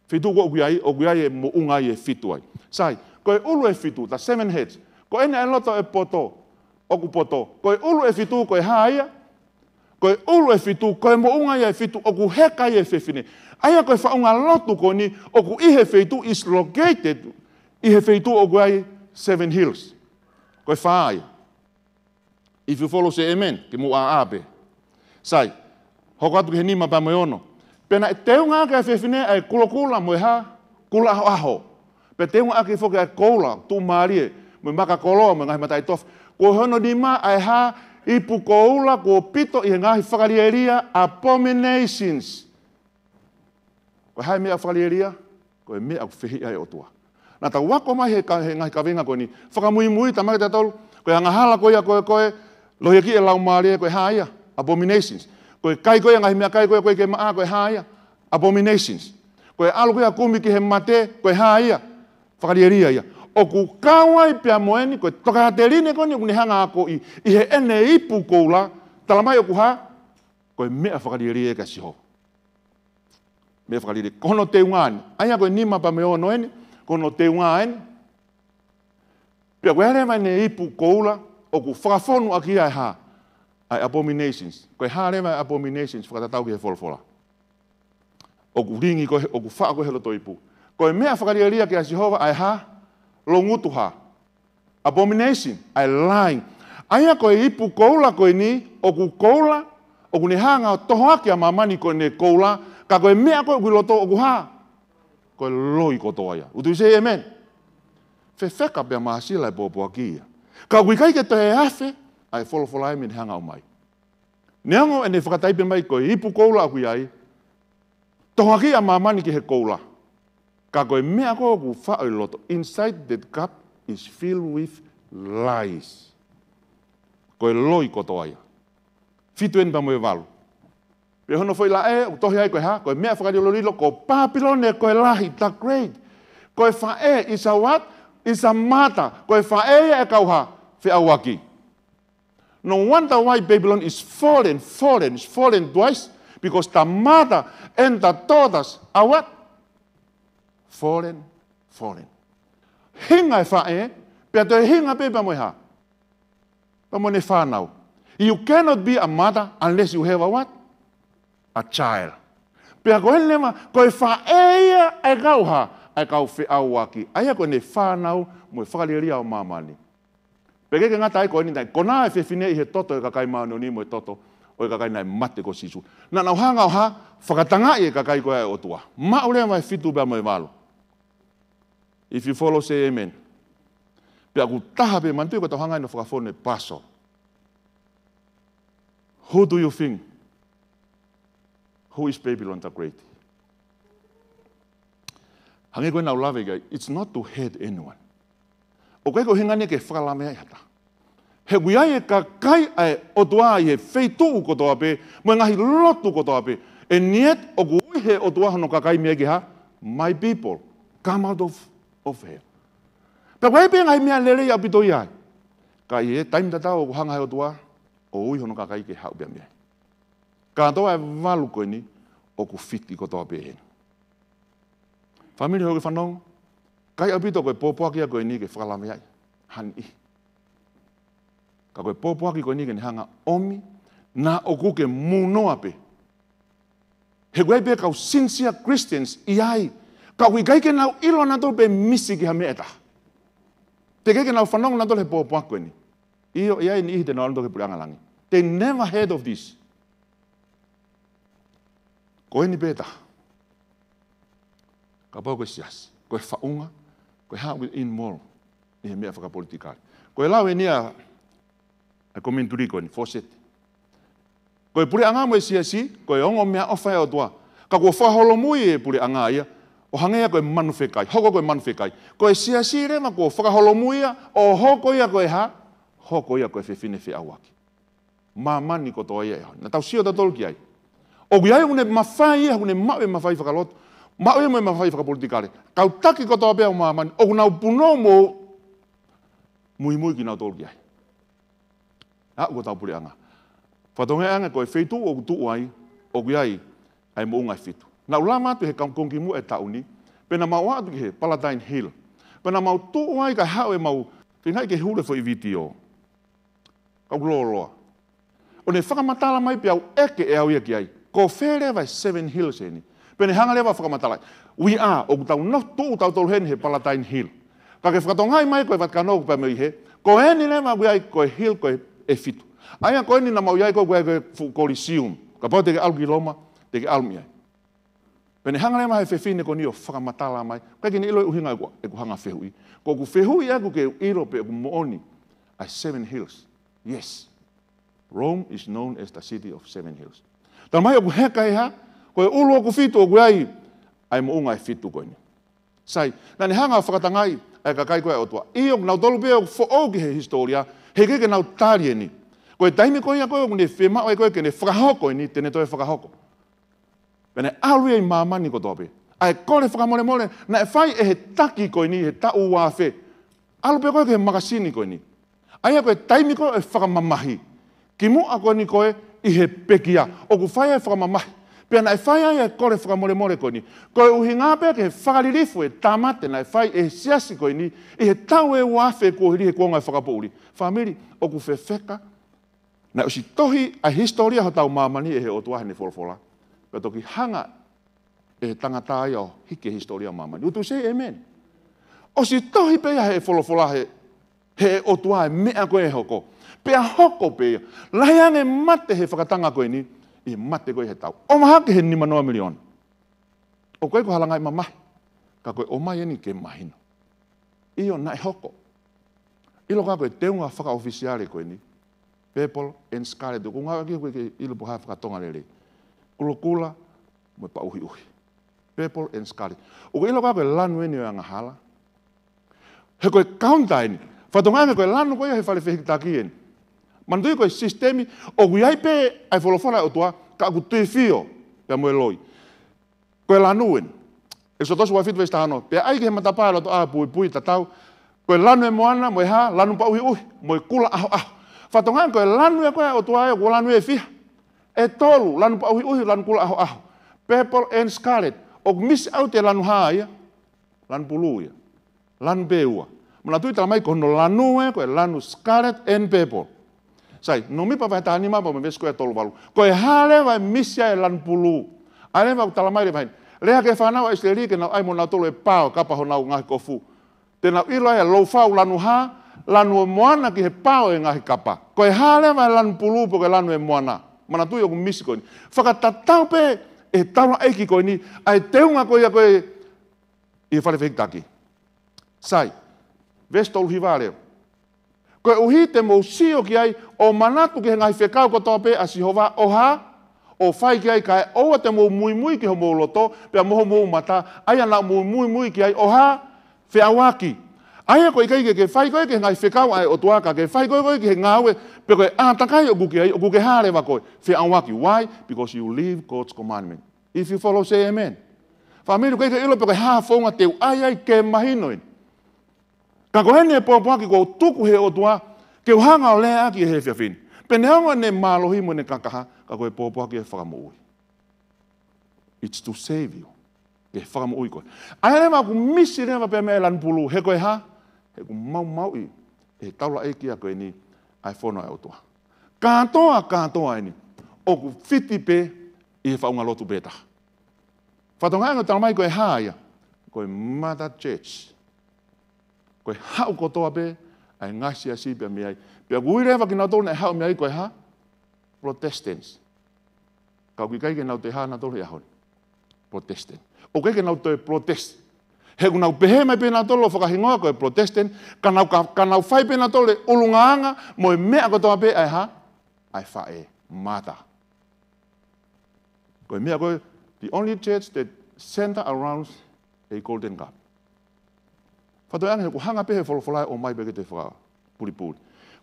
Feituʻu ko ē ʻoku ʻi ai, ʻoku ʻi ai e moʻunga ʻe fitu ai. Sai, ko e ʻulu ʻe fitu, the seven heads. Ko ena e loto ʻe poto, ʻoku poto. Ko e ʻulu ʻe fitu, ko e hā ia? Ko e ʻulu ʻe fitu, ko e moʻunga ia ʻe fitu, ʻoku heka ai e fefine. ʻA ia ko e faʻunga lotu ko eni, ʻoku ʻi he feituʻu, is located, ʻi he feituʻu ʻoku ʻi ai Seven Hills. Ko e fā ia. If you follow, say amen. Ke mou ʻā pē. Sai. Hoko atu ki he nima pea mo e ono. Pea naʻe teunga ʻaki ʻa e fefine ʻa e kulokula mo e hā? Kula ʻahoʻaho. Pea teunga ʻaki foki ʻa e koula, tuʻumālie, mo e maka koloa, mo e ngaahi mataʻitofe. Ko hono nima ʻa e hā? Ipu koula kuo pito ʻi he ngaahi fakalielia, abominations. Ko e hā e meʻa fakalielia? Ko e meʻa ʻoku fehiʻa ai e ʻOtua. Naʻa tau ako mai he ka-, he ngaahi kavenga ko eni. Fakamuimui, tama ke tatolu. Ko e angahala ko ia ko ē, ko e lohiakiʻi e laumālie, ko e hā ia? Abominations. Ko e kai ko ia e ngaahi meʻakai ko ē, ko ē ke maʻa, ko e hā ia? Abominations. Ko e ʻalu ko ia kumi ki he mate, ko e hā ia? Fakalielia ia. ʻOku kau ai pea mo eni, ko e tokāteline ko eni, ʻoku ne hanga ʻo akoʻi, ʻi heʻene ipu koula, tala mai ʻoku hā? Ko e meʻa fakalielia kia Sihova. Meʻa fakalielia. Ko hono teunga eni. ʻA ia ko e nima pea mo e ono eni, ko hono teunga eni. Pea ko e leva ʻene ipu koula, ʻoku fakafonu ʻaki ia e hā? ʻA e abominations. Ko e hā leva e abominations, fakatatau ki he folofola? ʻOku lingi ko ē, ʻoku faʻo ko ē he loto ipu. Ko e meʻa fakalielia kia Sihova ʻa e hā? Loungutu hā? Abomination, ʻa e lying. ʻA ia ko e ipu koula ko eni, ʻoku koula, ʻoku ne hanga ʻo tohoaki ʻa māmani ko ʻene koula, ka ko e meʻa ko ē ʻoku ʻi loto ʻoku hā? Ko e loi kotoa ia. Would you say amen? Fefeka pea māsila e pōpoaki ia. Ka ʻoku ʻikai ke toe afe ʻa e folofola ia mei heʻene hanga ʻo ʻomai. Neongo ʻene fakataipe mai ko e ipu koula ʻoku ʻi ai, tohoaki ʻa māmani ki he koula. Ka ko e meʻa ko ē ʻoku faʻo ʻi loto, inside that cup is filled with lies. Ko e loi kotoa ia. Fitu eni pea mo e valu. Pea hono foʻi laʻe, ʻoku tohi ai ko e hā? Ko e meʻa fakalilolilo, ko Papilone ko e lahi, the great. Ko e faʻē, is a what? Is a mother. Ko e faʻē ia e kau hā? Feʻauaki. No wonder why Babylon is fallen, fallen, is fallen twice, because the mother and the daughters are what? Fallen, fallen. Hinga e faʻē, pea toe hinga pē pea mo e hā? Pea mo ʻene fānau. You cannot be a mother unless you have a what? A child. Pea ko eni leva, ko e faʻē ia e kau hā? E kau feʻauaki. ʻA ia ko ʻene fānau mo e fakalielia ʻo māmani. Pea ʻikai ke ngata ai ko eni, naʻe konā e fefine ʻi he toto ʻo e kakai māʻoniʻoni mo e toto ʻo e kakai naʻe mate ko Sīsū. Naʻa nau hanga ʻo hā? Fakatangaʻi e kakai ko ē ʻa e ʻOtua. Maʻu leva e fitu pea mo e valu. If you follow, say amen. Pea ʻoku taha pē, manatuʻi ko ʻetau hanga ʻeni ʻo fakafonu e puzzle. Who do you think? Who is Babylon the Great? Hangē ko ʻenau lave ki ai, it's not to hurt anyone. ʻOku ʻikai ko e ʻuhinga ʻeni ke fakalaveaʻi ha taha. He ʻoku ʻi ai e kakai ʻa e ʻOtua ʻi he feituʻu kotoa pē, mo e ngaahi lotu kotoa pē. And yet, ʻoku ui he ʻOtua hono kakai mei ai ke hā? My people, come out of, of hell. Pea ʻoku ʻi ai pē ngaahi meʻa lelei ʻaupito ʻi ai. Ka ʻi he taimi tatau ʻoku hanga he ʻOtua ʻo ui hono kakai ke haʻu pē mei ai. Kātoa e valu ko eni ʻoku fiti kotoa pē heni. Fāmili, hoʻo fanongo, ʻikai ʻaupito ko e pōpoaki ia ko eni ke fakalaveaʻi ha niʻihi. Ka ko e pōpoaki ko eni ke ne hanga ʻomi, naʻa ʻoku ke mūnoa pē. He ʻoku ʻi ai pē kau sincere Christians ʻi ai. Ka ʻoku ʻikai ke nau ʻilo nautolu pe misi ki ha meʻa ʻe taha. Teʻeki ke nau fanongo nautolu he pōpoaki ko eni. ʻIo, ʻi ai e niʻihi te nau ʻalu nautolu ki he puleʻanga langi. They never heard of this. Ko eni pē taha. Kapau ko e siasi, ko e faʻunga, ko e hā ʻoku involve ʻi he meʻa fakapolitikale. Ko e lau eni ʻa e commentary ko eni, Fawcett. Ko e puleʻanga mo e siasi, ko e ongo meʻaʻofa ʻa e ʻOtua. Ka kuo fakaholomui e puleʻanga ia, ʻo hangē ia ko e manu fekai, hoko ko e manu fekai. Ko e siasi leva kuo fakaholomui ia, ʻo hoko ia ko e hā? Hoko ia ko e fefine feʻauaki. Māmani kotoa ia ʻe hā? Naʻa tau sio tautolu ki ai. ʻOku ʻi ai ʻoku ne mafai ia, ʻoku ne maʻu e mafai fakalotu. Maʻu ia mo e mafai fakapolitikale. Kau taki kotoa pē ʻo māmani, ʻoku nau punou mo muimui kinautolu ki ai. Aʻu ki hotau puleʻanga. Fatongia ange ko e feituʻu ʻoku tuʻu ai, ʻoku ʻi ai ʻa e moʻunga ʻe fitu. Naʻa ku lama atu he kau kongi muʻa e taʻu ni, pea naʻa mau ō atu ki he Palatine Hill. Pea naʻa mau tuʻu ai kae haʻu ʻemau, feingaʻi ke hulu e foʻi vitiō. Kau lōloa. ʻO ne fakamatala mai pea u ʻeke ʻe au ia ki ai. Ko fē leva e Seven Hills eni? Pea ne hanga leva ʻo fakamatalaʻi. We are, ʻoku tau nofo tuʻu tautolu heni he Palatine Hill. Ka ke fakatokangaʻi mai ko e Vatikano ʻoku pea mo e ʻi hē, ko eni leva ʻoku ʻi ai ko e hill ko e ʻe fitu. ʻA ia ko eni naʻa mau ʻi ai ko ē ʻoku ʻi ai ko e fuʻu Kolisiumu. Kapau te ke ʻalu ki Loma, te ke ʻalu mei ai. Pea ne hanga leva he fefine ko eni ʻo fakamatala mai. ʻIkai ke ne ʻilo e ʻuhinga ʻeku, ʻeku hanga fehuʻi. Ko ʻeku fehuʻi ʻaku ke u ʻilo pe ʻoku moʻoni ʻa e Seven Hills. Yes. Rome is known as the city of seven hills. Talamai ʻoku heka ʻi hā, ko e ʻulu ʻoku fitu ʻoku ʻi ai ʻa e moʻunga ʻe fitu ko eni. Sai, naʻa ne hanga ʻo fakatangaʻi ʻa e kakai ko ē ʻa e ʻOtua. ʻIo, nautolu pē ʻoku foʻou ki he hisitōlia, heʻikai ke nau tali eni. Ko e taimi ko ia ko ē ʻoku ne fiemaʻu ai ko ē ke ne fakahoko eni, te ne toe fakahoko. Pea ne ʻalu ia ʻi māmani kotoa pē. ʻA e kole fakamolemole, naʻe fai ʻe he taki ko eni, he taʻu ua afe. ʻAlu pē ko ē ki he makasini ko eni. ʻA ia ko e taimi ko ē ʻo e fakamamahi. Kimuʻa ko eni ko ē ʻi he pekia. ʻOku fai ai e fakamamahi. Pea naʻe fai ai e kole fakamolemole ko eni. Ko e ʻuhinga pē ki he fakalilifu e tāmate naʻe fai ʻe he siasi ko eni. ʻI he taʻu ʻe ua afe kuo hili he kuonga e fakapoʻuli. Fāmili, ʻoku fefeka. Naʻe ʻosi tohi ʻa e hisitōlia hotau māmani ʻe he ʻOtua heʻene folofola. Pea toki hanga ʻe he tangata ia ʻo hiki e hisitōlia māmani. Would you say amen? ʻOsi tohi pē ia he folofola he, he ʻOtua e meʻa ko ē ʻe hoko. Pea hoko pē ia. Lahi ange mate he fakatanga ko eni, ʻi he mate ko ē he taʻu. ʻOmai hake he nima noa miliona. ʻOku ʻikai ko ha langaʻi mamahi. Ka ko e ʻomai eni ke mahino. ʻIo, naʻe hoko. ʻIlo ka ko e teunga fakaʻofisiale ko eni. Purple and scarlet. ʻOku ngāueʻaki ʻoku ʻikai ke ʻilo pe ko e hā e fakatonga lelei. Kulokula mo e paʻuhiʻuhi. Purple and scarlet. ʻOku ʻilo ka ko e lanu eni ʻo e angahala. He ko e kaunta eni. Fakatokangaʻi ange ko e lanu ko ia he fale fehikitaki eni. Manatuʻi ko e sisitemi, ʻoku ʻi ai pē ʻa e folofola ʻa e ʻOtua, ka ʻoku tuifio pea mo e loi. Ko e lanu eni. ʻEkisoto ua fitu veesi taha ono. Pea ʻai ki he matapā e lotoʻā puipui tatau. Ko e lanu e moana, mo e hā, lanu paʻuhiʻuhi, mo e kula ʻahoʻaho. Fakatokangaʻi ko e lanu ē ko ē ʻa e ʻOtua ē, ko e lanu ʻe fiha. ʻE tolu, lanu paʻuhiʻuhi, lanu kula ʻahoʻaho. Purple and scarlet. ʻOku misi ʻaupito e lanu hā ia. Lanu pulū ia. Lanu pē ua. Manatuʻi talamai ko hono lanu ē, ko e lanu scarlet and purple. Sai, Nōmipa vahe taha nima pea mo e veesi ko ē tolu valu. Ko e hā leva e misi ai e lanu pulū. ʻA ia leva ʻoku talamai leva heni. Lea ki he fānau ʻa ʻIsileli ke nau ʻai mo nautolu e pao, kapa honau ngaahi kofu. Te nau ʻilo ai e lou fau lanu hā, lanu ʻo e moana ki he pao e ngaahi kapa. Ko e hā leva e lanu pulū pe ko e lanu e moana. Manatuʻi ʻoku misi ko eni. Fakatatau pē ʻe he taulaʻeiki ko eni, ʻa e teunga ko ia ko ē ʻi he fale fehikitaki. Sai, veesi tolu hiva leva. Koeʻuhi te mou sio ki ai, ʻo manatu ki he ngaahi fekau kotoa pē ʻa Sihova, ʻo hā, ʻo fai ki ai kae ʻoua te mou muimui ki homou loto, pea mo homou mata, ʻa ia naʻa mou muimui ki ai, ʻo hā, feʻauaki. ʻA ia ko e ʻikai ke ke fai koe ki he ngaahi fekau ʻa e ʻOtua, ka ke fai koe koe ki he ngāue, pe ko e ʻātakai ʻoku ke ʻi ai, ʻoku ke hā leva koe, feʻauaki. Why? Because you leave God's commandment. If you follow, say amen. Fāmili, ʻoku ʻikai ke ʻilo pe ko e hā e founga te u ʻai ai ke mahino eni. Ka ko eni e pōpoaki kuo tuku he ʻOtua, ke u hanga ʻo leaʻaki he efiafi ni. Pe neongo ʻene mālohi mo ʻene kakaha, ka ko e pōpoaki e fakamoʻui. It's to save you. Ke fakamoʻui koe. ʻA ia leva ʻoku misi leva pē mei he lanu pulū, he ko e hā, he ʻoku maumauʻi ʻe he taulaʻeiki ko eni ʻa e fono ʻa e ʻOtua. Kātoa, kātoa eni, ʻoku fiti pē ʻi he faʻunga lotu pē taha. Fakatokangaʻi ange ʻoku talamai ko e hā ia, ko e mother church. Ko e haʻu kotoa pē ʻa e ngaahi siasi pea mei ai. Pea ʻoku ui leva kinautolu naʻe haʻu mei ai ko e hā, Protestants. Ka ʻoku ʻikai ke nau toe hā nautolu he ʻaho ni. Protestant. ʻOku ʻikai ke nau toe Protest. He ʻoku nau pehē mai pē nautolu ʻo fakahingoa ko e Protestant, ka nau, ka, ka nau fai pē nautolu e ʻulungaanga mo e meʻa kotoa pē ʻa e hā, ʻa e faʻē, mother. Ko e meʻa ko e, the only church that center around a golden cup. Fakatokangaʻi ange he ʻoku hanga pē he folofola ʻo ʻomai pē ke te fakapulipuli.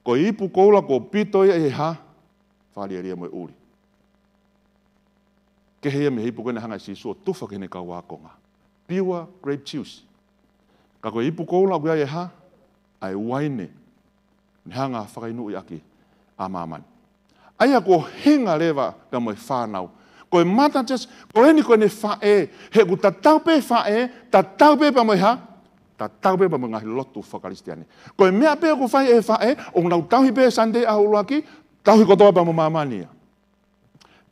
Ko e ipu koula kuo pito ia ʻi he hā, fakalielia mo e ʻuli. Kehe ia mei he ipu ko ē naʻe hanga ʻe Sīsū ʻo tufa ki heʻene kau ākonga. Pure grape juice. Ka ko e ipu koula ʻoku ʻi ai e hā, ʻa e uaine. Ne hanga fakainuʻi ʻaki ʻa māmani. ʻA ia kuo hinga leva pea mo e fānau. Ko e mother church, ko eni ko ʻene faʻē, he ʻoku tatau pē faʻē, tatau pē pea mo e hā, tatau pē pea mo e ngaahi lotu fakakalisitiane. Ko e meʻa pē ʻoku fai ʻe he faʻē, ʻoku nau tauhi pē Sunday ʻaho ʻuluaki, tauhi kotoa pea mo māmani ia.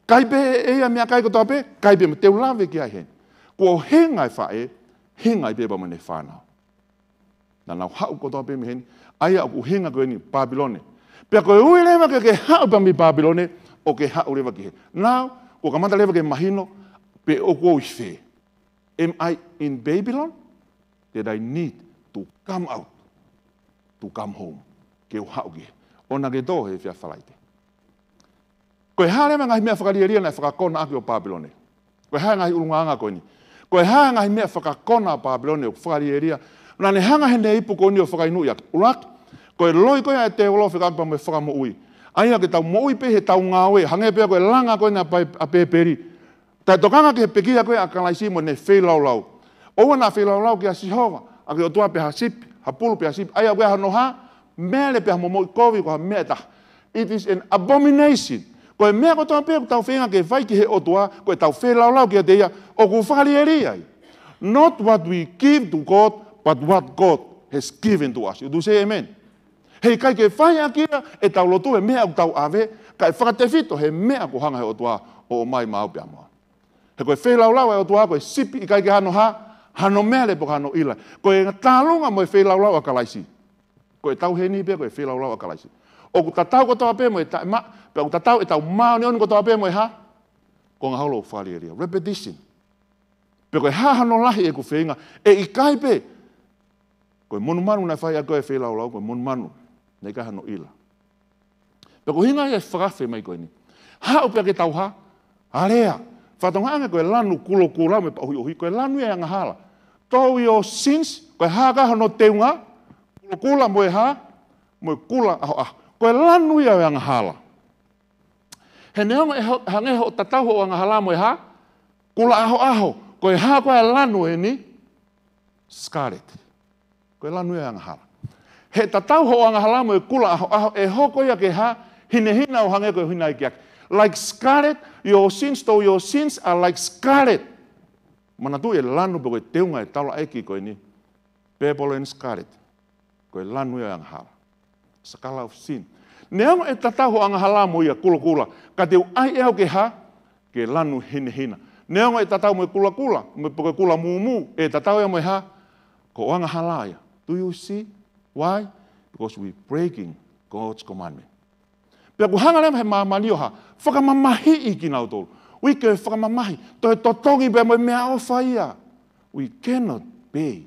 Kai pē ʻe ia meʻakai kotoa pē, kai pē mo te u lave ki ai heni. Kuo hinga e faʻē, hinga ai pē pea mo ʻene fānau. Naʻa nau haʻu kotoa pē mei heni, ʻa ia ʻoku ʻuhinga ko eni Pāpilone. Pea ko e ui leva ke ke haʻu pē mei Pāpilone, ʻo ke haʻu leva ki hē. Now, kuo kamata leva ke mahino, pe ʻoku ou ʻi fē. Am I in Babylon? That I need to come out, to come home. Ke u haʻu ki hē. ʻOua ke tō he efiafi Falaite. Ko e hā leva e ngaahi meʻa fakalielia naʻe fakakona ʻaki ʻo Pāpilone? Ko e hā e ngaahi ʻulungaanga ko eni? Ko e hā e ngaahi meʻa fakakona ʻa Pāpilone ʻoku fakalielia? Naʻa ne hanga heʻene ipu ko eni ʻo fakainua ʻaki. ʻUluaki, ko e loi ko ia ʻa e tēvolo fekauʻaki pea mo e fakamoʻui. ʻA ia ke tau moʻui pē heʻetau ngāue, hangē pē ko e langa ko eni ʻa Pē-, ʻa Pēpeli. Taʻetokanga ki he pekia ko ia ʻa Kalaisi mo ʻene feilaulau. ʻOua naʻa feilaulau kia Sihova, ʻa e ʻOtua pe ha sipi, ha pulu pe ha sipi. ʻA ia ʻoku ʻi ai hano hā, mele pe ha momoʻi kovi, ko ha meʻa ʻe taha. It is an abomination. Ko e meʻa kotoa pē ʻoku tau feinga ke fai ki he ʻOtua, ko ʻetau feilaulau kiate ia, ʻoku fakalielia ia. Not what we give to God, but what God has given to us. You do say amen? Heʻikai ke fai ʻaki ia ʻetau lotu he meʻa ʻoku tau ʻave, kae fakatefito he meʻa kuo hanga he ʻOtua ʻo ʻomai maʻau pea mo au. He ko e feilaulau ʻa e ʻOtua ko e sipi, ʻikai ke hano hā, hano mele pe ko hano ʻila. Ko e tālunga mo e feilaulau ʻa Kalaisi. Ko ʻetau heni pē ko e feilaulau ʻa Kalaisi. ʻOku tatau kotoa pē mo e taʻemaʻa, pea ʻoku tatau ʻetau māʻoniʻoni kotoa pē mo e hā, ko e ngaahi holo fakalielia. Repetition. Pe ko e hā hano lahi ʻeku feinga, ʻe ʻikai pē. Ko e monumanu naʻe fai ʻaki ko e feilaulau, ko e monumanu naʻe ʻikai hano ʻila. Pea ko e ʻuhinga ia e fakaafe mai ko eni. Haʻu pea ke tau hā, alea. Fakatokangaʻi ange ko e lanu kulokula mo e paʻuhiʻuhi, ko e lanu ia e angahala. Though your sins, ko e hā ka hono teunga, kulokula mo e hā, mo e kula ʻahoʻaho. Ko e lanu ia e angahala. He neongo e ho-, hangē hoʻo tatau hoʻo angahala mo e hā, kula ʻahoʻaho. Ko e hā ko e lanu eni, scarlet. Ko e lanu ia e angahala. He tatau hoʻo angahala mo e kula ʻahoʻaho, ʻe hoko ia ke hā, hinehina ʻo hangē ko e hinaekiaki. Like scarlet, your sins, though your sins are like scarlet. Manatuʻi e lanu pe ko e teunga e taulaʻeiki ko eni. Purple and scarlet. Ko e lanu ia e angahala. Scarlet of sin. Neongo e tatau hoʻo angahala mo ia kulokula, ka te u ʻai ʻe au ke hā, ke lanu hinehina. Neongo e tatau mo e kulokula, mo e, pe ko e kula mūmū, ʻe tatau ia mo e hā, ko hoʻo angahala ia. Do you see? Why? Because we breaking God's commandment. Pea ʻoku hanga leva he māmani ʻo hā, fakamamahiʻi kinautolu. ʻIkai ke fakamamahi, toe totongi pē mo e meʻaʻofa ia. We cannot pay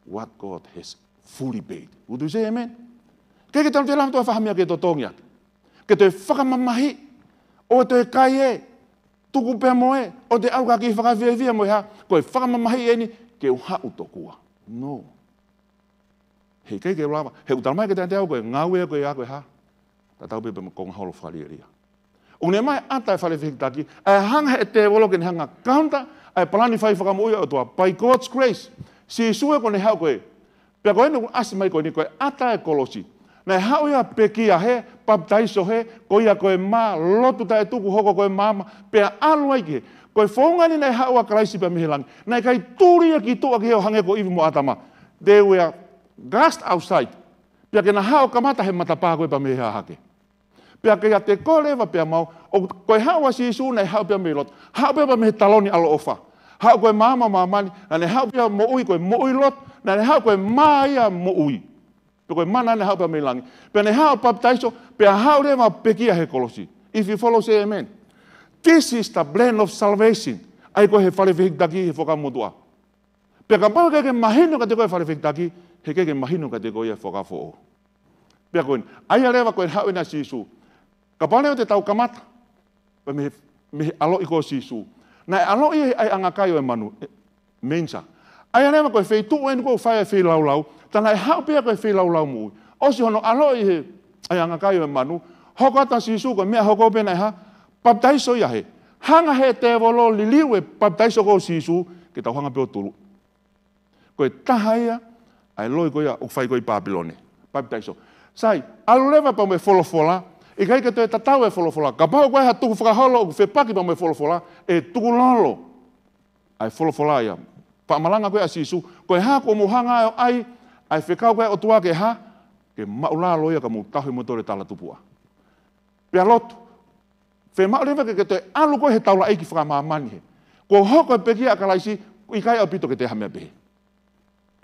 what God has fully paid. Would you say amen? ʻIkai ke tau te lama toe fai ha meʻa ke totongi ʻaki. Ke toe fakamamahi, ʻo toe kai ē, tuku pē mo ē, ʻo toe ʻauha ki he fakafiefia mo e hā, ko e fakamamahi eni, ke u haʻu tokua. No. Heʻikai ke lava, he ʻoku talamai kiate au ko e ngāue ko ia ko e hā. Tatau pē pea mo e konga holo fakalielia. ʻOku ne ʻomai ʻa e fale fehikitaki, ʻa e hanga he tēvolo ke ne hanga counter ʻa e palani fai fakamoʻui ʻa e ʻOtua, by God's grace. Sīsū ē ko ʻene haʻu ko ē. Pea ko eni ʻoku ʻasi mai ko eni ko e ʻata e kolosi. Naʻe haʻu ia pekia hē, papitaiso hē, ko ia ko e mā, lotu taʻetuku hoko ko e maama, pea ʻalu ai ki hē. Ko e founga eni naʻe haʻu ʻa Kalaisi pea mei he langi. Naʻe ʻikai tuli ia ki tuʻa ki hē ʻo hangē ko ʻIvi mo ʻĀtama. They were cast outside. Pea ke na haʻu kamata he matapā ko ē pea mei he hahake. Pea kiate koe leva pea mo au, ʻo ko e haʻu ʻa Sīsū naʻe haʻu pea mei loto. Haʻu pea mei he taloni ʻaloʻofa. Haʻu ko e maama ʻo māmani, naʻa ne haʻu pea moʻui ko e moʻui loto, naʻa ne haʻu ko e mā ia moʻui. Pea ko e mana naʻe haʻu pea mei langi. Pea ne haʻu papitaiso, pea haʻu leva pekia he kolosi. If you follow, say amen. This is the plan of salvation. ʻA ia ko e fale fehikitaki he Fuakava Motuʻa. Pea kapau ʻe ʻikai ke mahino kiate koe e fale fehikitaki, he ʻikai ke mahino kiate koe ia e Fuakava Foʻou. Pea ko eni, ʻa ia leva ko e haʻu eni ʻa Sīsū. Kapau leva te tau kamata, pea mei he, mei he ʻaloʻi ko ē ʻo Sīsū. Naʻe ʻaloʻi ʻi he ʻaiʻanga kai ʻo e manu, ē, manger. ʻA ia leva ko e feituʻu eni ʻoku fai ai e feilaulau, tā naʻe haʻu pē ia ko e feilaulau moʻui. ʻOsi hono ʻaloʻi ʻi he ʻaiʻanga kai ʻo e manu, hoko atu ʻa Sīsū ko e meʻa hoko pē naʻe hā, papitaiso ia hē. Hanga he tēvolo ʻo liliu e papitaiso ko ē ʻo Sīsū, ke tau hanga pē ʻo tuluʻi. Ko e taha ia ʻa e loi ko ia ʻoku fai ko ē ʻi Pāpilone. Papitaiso. Sai, ʻalu leva pea mo e folofola, ʻikai ke toe tatau e folofola. Kapau ko e hā tukufakaholo ʻoku fepaki pea mo e folofola, ʻe tukulolo ʻa e folofola ia. Faʻa malanga ko ē ʻa Sīsū, ko e hā kuo mou hanga ʻo ʻai, ʻa e fekau ko ē ʻa e ʻOtua ke hā, ke maʻulalo ia ka mou tauhi mo tole talatupuʻa. Pea lotu. Fiemaʻu leva ke, ke toe ʻalu koe he taulaʻeiki fakamāmani hē. Kuo hoko e pekia ʻa Kalaisi, ʻikai ʻaupito ke toe ha meʻa pehē.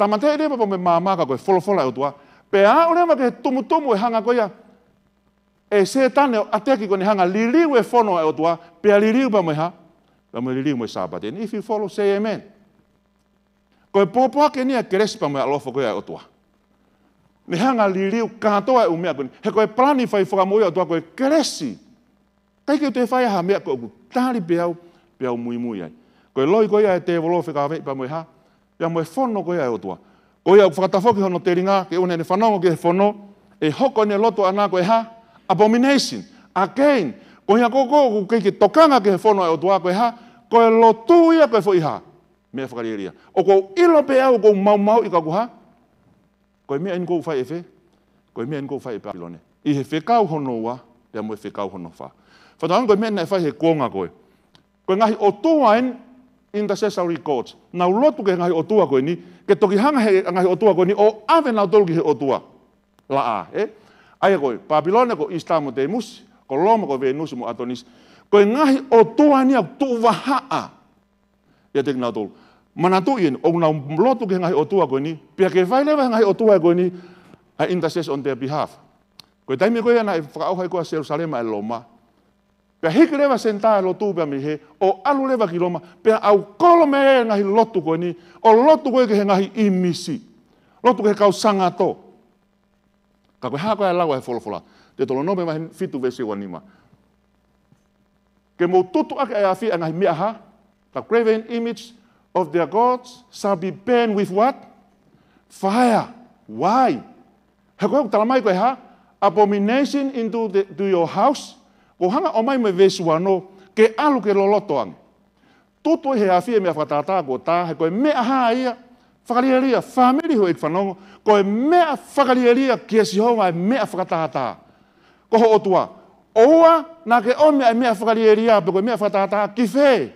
Tāmateʻi leva pea mo e maama ka ko e folofola ʻa e ʻOtua. Pea aʻu leva ki he tumutumu e hanga ko ia ʻe Sētane ʻo ʻateki ko eni hanga liliu e fono ʻa e ʻOtua, pea liliu pea mo e hā? Pea mo e liliu mo e Sāpate. And if you follow, say amen. Ko e pōpoaki eni ʻa e kelesi pea mo e ʻaloʻofa ko ia ʻa e ʻOtua. Ne hanga liliu kātoa e ʻū meʻa ko eni. He ko e palani fai fakamoʻui ʻa e ʻOtua ko e kelesi. ʻIkai ke u toe fai ha meʻa ko ʻeku tali pē au, pea u muimui ai. Ko e loi ko ia ʻa e tēvolo fekauʻaki pea mo e hā? Pea mo e fono ko ia ʻa e ʻOtua. Ko ia ʻoku fakatafoki hono telinga, ke ʻoua naʻa ne fanongo ki he fono, ʻe hoko ʻene lotu ʻana ko e hā? Abomination. Again, ko ia ko ē ʻoku ʻikai ke tokanga ki he fono ʻa e ʻOtua ko e hā? Ko e lotu ia ko e foʻi hā? Meʻa fakalielia. ʻOku ou ʻilo pē au ʻoku ou maumauʻi ka ʻoku hā? Ko e meʻa eni ʻoku ou fai ʻe fē? Ko e meʻa eni ʻoku ou fai ʻe Papilone. ʻI he fekau hono ua, pea mo e fekau hono fā. Fakatātā ko e meʻa naʻe fai he kuonga ko ē. Ko e ngaahi ʻotua eni, intercessory gods. Nau lotu ki he ngaahi ʻotua ko eni, ke toki hanga he ngaahi ʻotua ko eni, ʻo ʻave nautolu ki he ʻotua laʻā, ē? ʻA ia ko e Papilone ko Isita mo Tēmusi, ko Loma ko Venusi mo ʻAtonisi. Ko e ngaahi ʻotua eni ʻoku tuʻu vahaʻa ʻiate kinautolu. Manatuʻi eni, ʻoku nau lotu ki he ngaahi ʻotua ko eni, pea ke fai leva he ngaahi ʻotua ko eni, ʻa e intercession on their behalf. Ko e taimi ko ia naʻe fakaʻauha ai ko ē ʻa Selusalema ʻe Loma. Pea hiki leva senitā e lotu pea mei hē, ʻo ʻalu leva ki Loma, pea ʻaukolo mei ai e ngaahi lotu ko eni, ʻo lotu ko ē ki he ngaahi ʻīmisi. Lotu ki he kau sangato. Ka ko e hā ko ē ʻa e lau ʻa e folofola? Teutalōnome vahe fitu veesi ua nima. Ke mou tutu ʻaki ʻa e afi ʻa e ngaahi meʻa hā? The graven image of their gods shall be burned with what? Fire. Why? He ko e ʻoku talamai ko e hā? Abomination into the, to your house. Ko e hanga ʻo ʻomai mo e veesi ua ono, ke ʻalu ke loloto ange. Tutu ʻi he afi e meʻa fakatātā kuo tā, he ko e meʻa hā ia? Fakalielia, fāmili, houʻeiki fanongo. Ko e meʻa fakalielia kia Sihova e meʻa fakatātā. Ko ho ʻOtua. ʻOua naʻa ke ʻomi ʻa e meʻa fakalielia, pe ko e meʻa fakatātā, ki fē?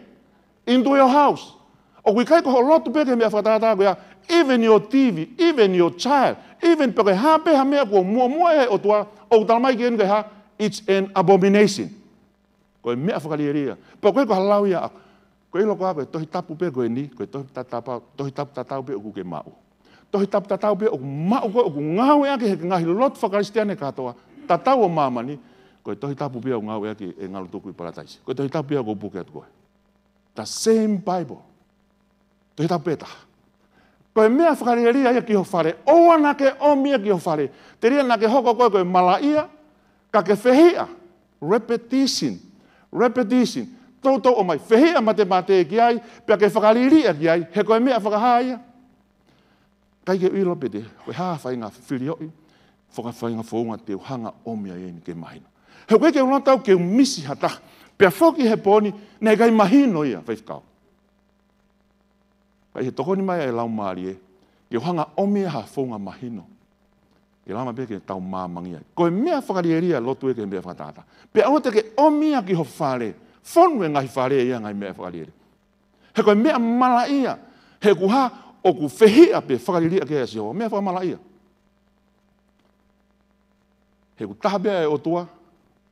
Into your house. ʻOku ʻikai ko hoʻo lotu pē ki he meʻa fakatātā ko ia, even your T V, even your child, even pe ko e hā pē ha meʻa kuo muʻomuʻa ʻe he ʻOtua, ʻoku talamai ki heni ko e hā? It's an abomination. Ko e meʻa fakalielia. Pea ko e ko ha lau ia, ko e ʻilo ko ā ko e Tohi Tapu pē ko eni, ko e Tohi Tapu, Tohi Tapu tatau pē ʻoku ke maʻu. Tohi Tapu tatau pē ʻoku maʻu ko ē, ʻoku ngāueʻaki he ngaahi lotu faka-Kalisitiane kātoa, tatau ʻo māmani, ko e Tohi Tapu pē ʻoku ngāueʻaki e ngalu tuku ʻi Palataisi. Ko e Tohi Tapu pē ʻoku puke atu ko ē. The same Bible. Tohi Tapu pē taha. Ko e meʻa fakalielia ia ki ho fale. ʻOua naʻa ke ʻomi ia ki ho fale. Telia naʻa ke hoko ko ē ko e malaʻia, ka ke fehiʻa. Repetition. Repetition. Toutou ʻomai. Fehiʻa matematē ki ai, pea ke fakalielia ki ai. He ko e meʻa fakahā ia. ʻIkai ke u ʻilo pe te, ko e hā ha faʻahinga filioʻi, faka-, faʻahinga founga te u hanga ʻo ʻomi ai eni ke mahino. He ʻoku ʻikai ke u loto au ke u misi ha taha. Pea foki he pō ni, naʻe ʻikai mahino ia, faifekau. Ka ʻi he tokoni mai ʻa e Laumālie, ke u hanga ʻo ʻomi ha founga mahino. Ke lava pē ke tau māmangia. Ko e meʻa fakalielia lotu ē ki he meʻa fakatātā. Pea ʻoua te ke ʻomi ia ki ho fale, fonu e ngaahi fale ia ngaahi meʻa fakalielia. He ko e meʻa malaʻia, he ʻoku hā, ʻoku fehiʻa pē fakalielia ki ai ʻa Sihova. Meʻa fakamalaʻia. He ʻoku taha pē ʻa e ʻOtua,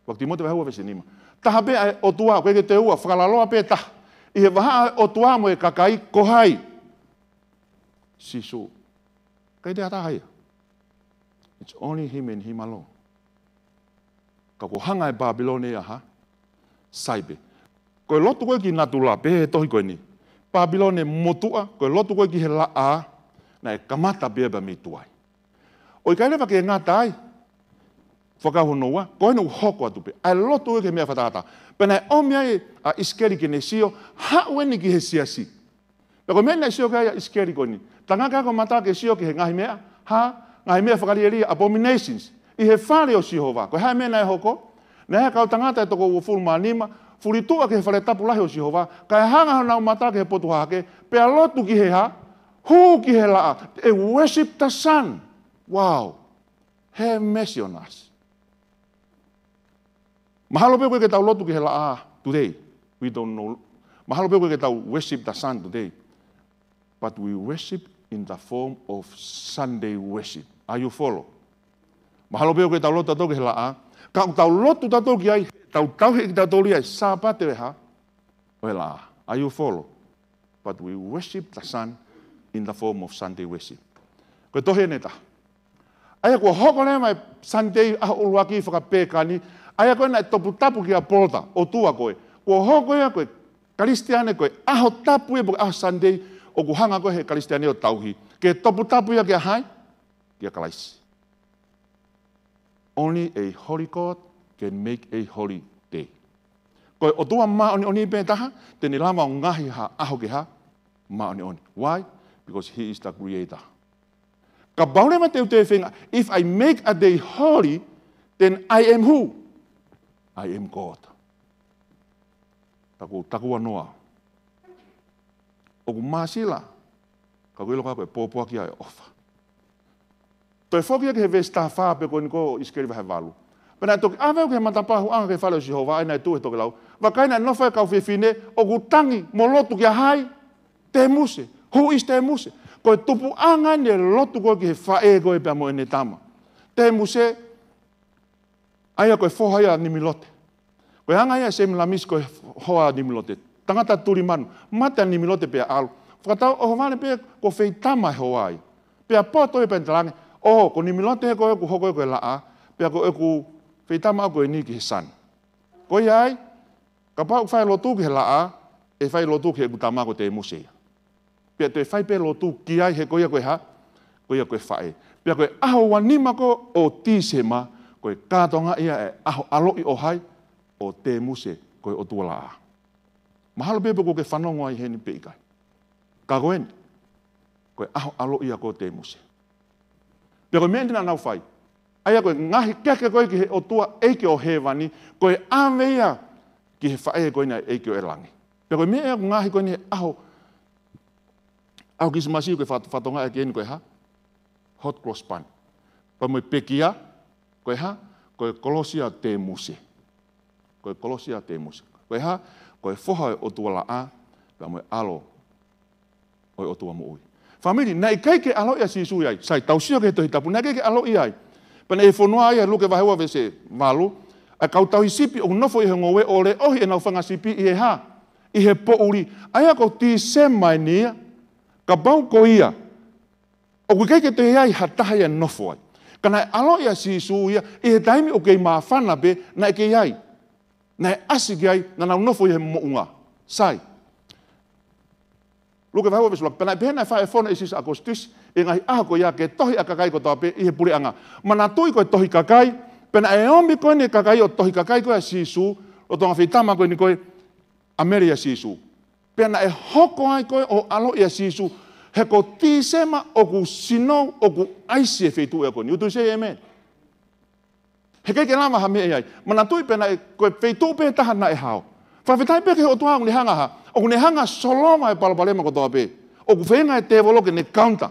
ʻuluaki Tīmote vahe ua veesi nima. Taha pē ʻa e ʻOtua, ʻoku ʻikai ke toe ua, fakalaloa pē taha. ʻI he vahaʻa ʻo e ʻOtua mo e kakai, ko hai? Sīsū. ʻIkai toe ha taha ia. It's only him and him alone. Ka kuo hanga ʻe Papilone ia ʻo hā? Sai pē. Ko e lotu ko ē ki natula pē he tohi ko eni. Papilone motuʻa, ko e lotu ko ē ki he laʻā, naʻe kamata pē ia pea mei tuai. ʻO ʻikai leva ke ngata ai. Fekau hono ua, ko eni ʻoku hoko atu pē. ʻA e lotu ē ki he meʻa fakatātā. Pea naʻe ʻomi ai ʻa ʻIsikeli ke ne sio, haʻu eni ki he siasi. Pea ko e meʻa naʻe sio ki ai ʻa ʻIsikeli ko eni. Tangaki ʻaki ho mata ke sio ki he ngaahi meʻa, hā, ngaahi meʻa fakalielia, abominations. ʻI he fale ʻo Sihova. Ko e hā e meʻa naʻe hoko? Naʻe ʻi ai e kau tangata ʻe toko uofulu mā nima, fulituʻa ki he fale tapu lahi ʻo Sihova, kae hanga honau mata ki he potu hahake, pea lotu ki he hā? Hū ki he laʻā. They worship the sun. Wow. Have mercy on us. Mahalo pē ʻoku ʻikai ke tau lotu ki he laʻā today. We don't know. Mahalo pē ʻoku ʻikai ke tau worship the sun today. But we worship in the form of Sunday worship. Are you follow? Mahalo pē ʻoku ʻikai ke tau lotu tautolu ki he laʻā. Ka ʻoku tau lotu tautolu ki ai, tau tauhi ʻe kitautolu ia e Sāpate ʻo e hā? ʻO e laʻā. Are you follow? But we worship the sun in the form of Sunday worship. Ko e tohi ʻe taha. ʻA ia kuo hoko leva e Sunday ʻaho ʻuluaki fakapēkani, ʻa ia ko ē naʻe toputapu kia Polota, ʻotua ko ē. Kuo hoko ia ko e Kalisitiane ko e ʻaho tapu ia pe ko e ʻaho Sunday, ʻoku hanga ko ē he Kalisitiane ʻo tauhi. Ke toputapu ia kia hai? Kia Kalaisi. Only a holy God can make a holy day. Ko e ʻOtua māʻoniʻoni pē taha, te ne lava ʻo ngaohi ha ʻaho ke hā? Māʻoniʻoni. Why? Because he is the creator. Kapau leva te u toe feinga, if I make a day holy, then I am who? I am God. Taku, taku anoa. ʻOku māsila, ka ʻoku ʻilo ka ko e pōpoaki ia ʻo e ʻofa. Toe foki ia ki he veesi taha fā pē ko eni ko ʻIsikeli vahe valu. Pea naʻe toki ʻave au ki he matapā huʻanga ki he fale ʻo Sihova, ʻa ia naʻe tuʻu he tokelau. Vakai, naʻe nofo ai e kau fefine, ʻoku tangi mo lotu kia hai? Tēmuse. Who is Tēmuse? Ko e tupuʻanga eni e lotu ko ē ki he faʻē ko ē pea mo ʻene tama. Tēmuse, ʻa ia ko e foha ia ʻo Nimilote. Ko e anga ia ʻa Semilamisi ko e hoa ʻo Nimilote. Tangata tuli manu. Mate ʻa Nimilote pea ʻalu. Fakatau ʻohovale pē kuo feitama e hoa ia. Pea poto ia pea ne talaange, ʻō, ko Nimilote ko ē ʻoku hoko ia ko e laʻā, pea ko ʻeku feitama au ko eni ki he sun. Ko ia ai, kapau ʻe fai lotu ki he laʻā, ʻe fai lotu ki heʻeku tama ko Tēmuse ia. Pea toe fai pē lotu ki ai he ko ia ko e hā? Ko ia ko e faʻē. Pea ko e ʻaho ua nima ko ē ʻo Tīsema, ko e kātoanga ia e ʻaho ʻaloʻi ʻo hai? ʻO Tēmuse, ko e ʻotua laʻā. Mahalo pē pe ʻoku ke fanongo ai heni pe ʻikai. Ka ko eni, ko e ʻaho ʻaloʻi ia ko ē ʻo Tēmuse. Pea ko e meʻa eni naʻa nau fai. ʻA ia ko e ngaohi keke ko ē ki he ʻOtua ʻEiki ʻo hēvani, ko e ʻave ia ki he faʻē ko eni ʻa e ʻEiki ʻo e langi. Pea ko e meʻa ia ʻoku ngaohi ko eni he ʻaho, ʻaho Kilisimasi ko e fat-, fatongia ʻaki eni ko e hā? Hot cross bun. Pea mo e pekia, ko e hā? Ko e kolosi ʻo Tēmuse. Ko e kolosi ʻo Tēmuse. Ko e hā? Ko e foha ʻo e ʻotua laʻā, pea mo e ʻalo ʻo e ʻOtua moʻui. Fāmili, naʻe ʻikai ke ʻaloʻi ʻa Sīsū ia ai. Sai, tau sio ki he Tohi Tapu, naʻe ʻikai ke ʻaloʻi ia ai. Pea naʻe fonua ia, Luke vahe ua veesi valu, ʻa e kau tauhi sipi ʻoku nofo ʻi he ngoue ʻo leʻohi ʻenau fanga sipi ʻi he hā? ʻI he poʻuli. ʻA ia ko Tīsema eni ia, kapau ko ia, ʻoku ʻikai ke toe ʻi ai ha taha ia ʻe nofo ai. Ka naʻe ʻaloʻi ʻa Sīsū ia, ʻi he taimi ʻoku kei māfana pē, naʻe kei ʻi ai. Naʻe ʻasi ki ai, naʻa nau nofo ʻi he moʻunga. Sai. Luke vahe ua veesi ʻuluaki, pea naʻe pehē naʻe fai e fono ʻe Sisa ʻAkositusi ʻi he ngaahi ʻaho ko ia ki he tohi ʻa e kakai kotoa pē ʻi he puleʻanga. Manatuʻi ko e tohi kakai, pea naʻe ōmai ko eni e kakai ʻo tohi kakai ko ē ʻa Sīsū, ʻo e tongafeitama ko eni ko ē ʻa Mele ʻia Sīsū. Pea naʻe hoko ai ko ē ʻo ʻaloʻi ʻa Sīsū, he ko Tīsema ʻoku snow, ʻoku ʻaisi e feituʻu ko eni. Would you say amen? He ʻikai ke lava ha meʻa ia ai. Manatuʻi pē naʻe, ko e feituʻu pē taha naʻe hao. Fakafetaʻi pē ki he ʻOtua ʻoku ne hanga hā? ʻOku ne hanga solova e palopalema kotoa pē. ʻOku feinga e tēvolo ke ne counter.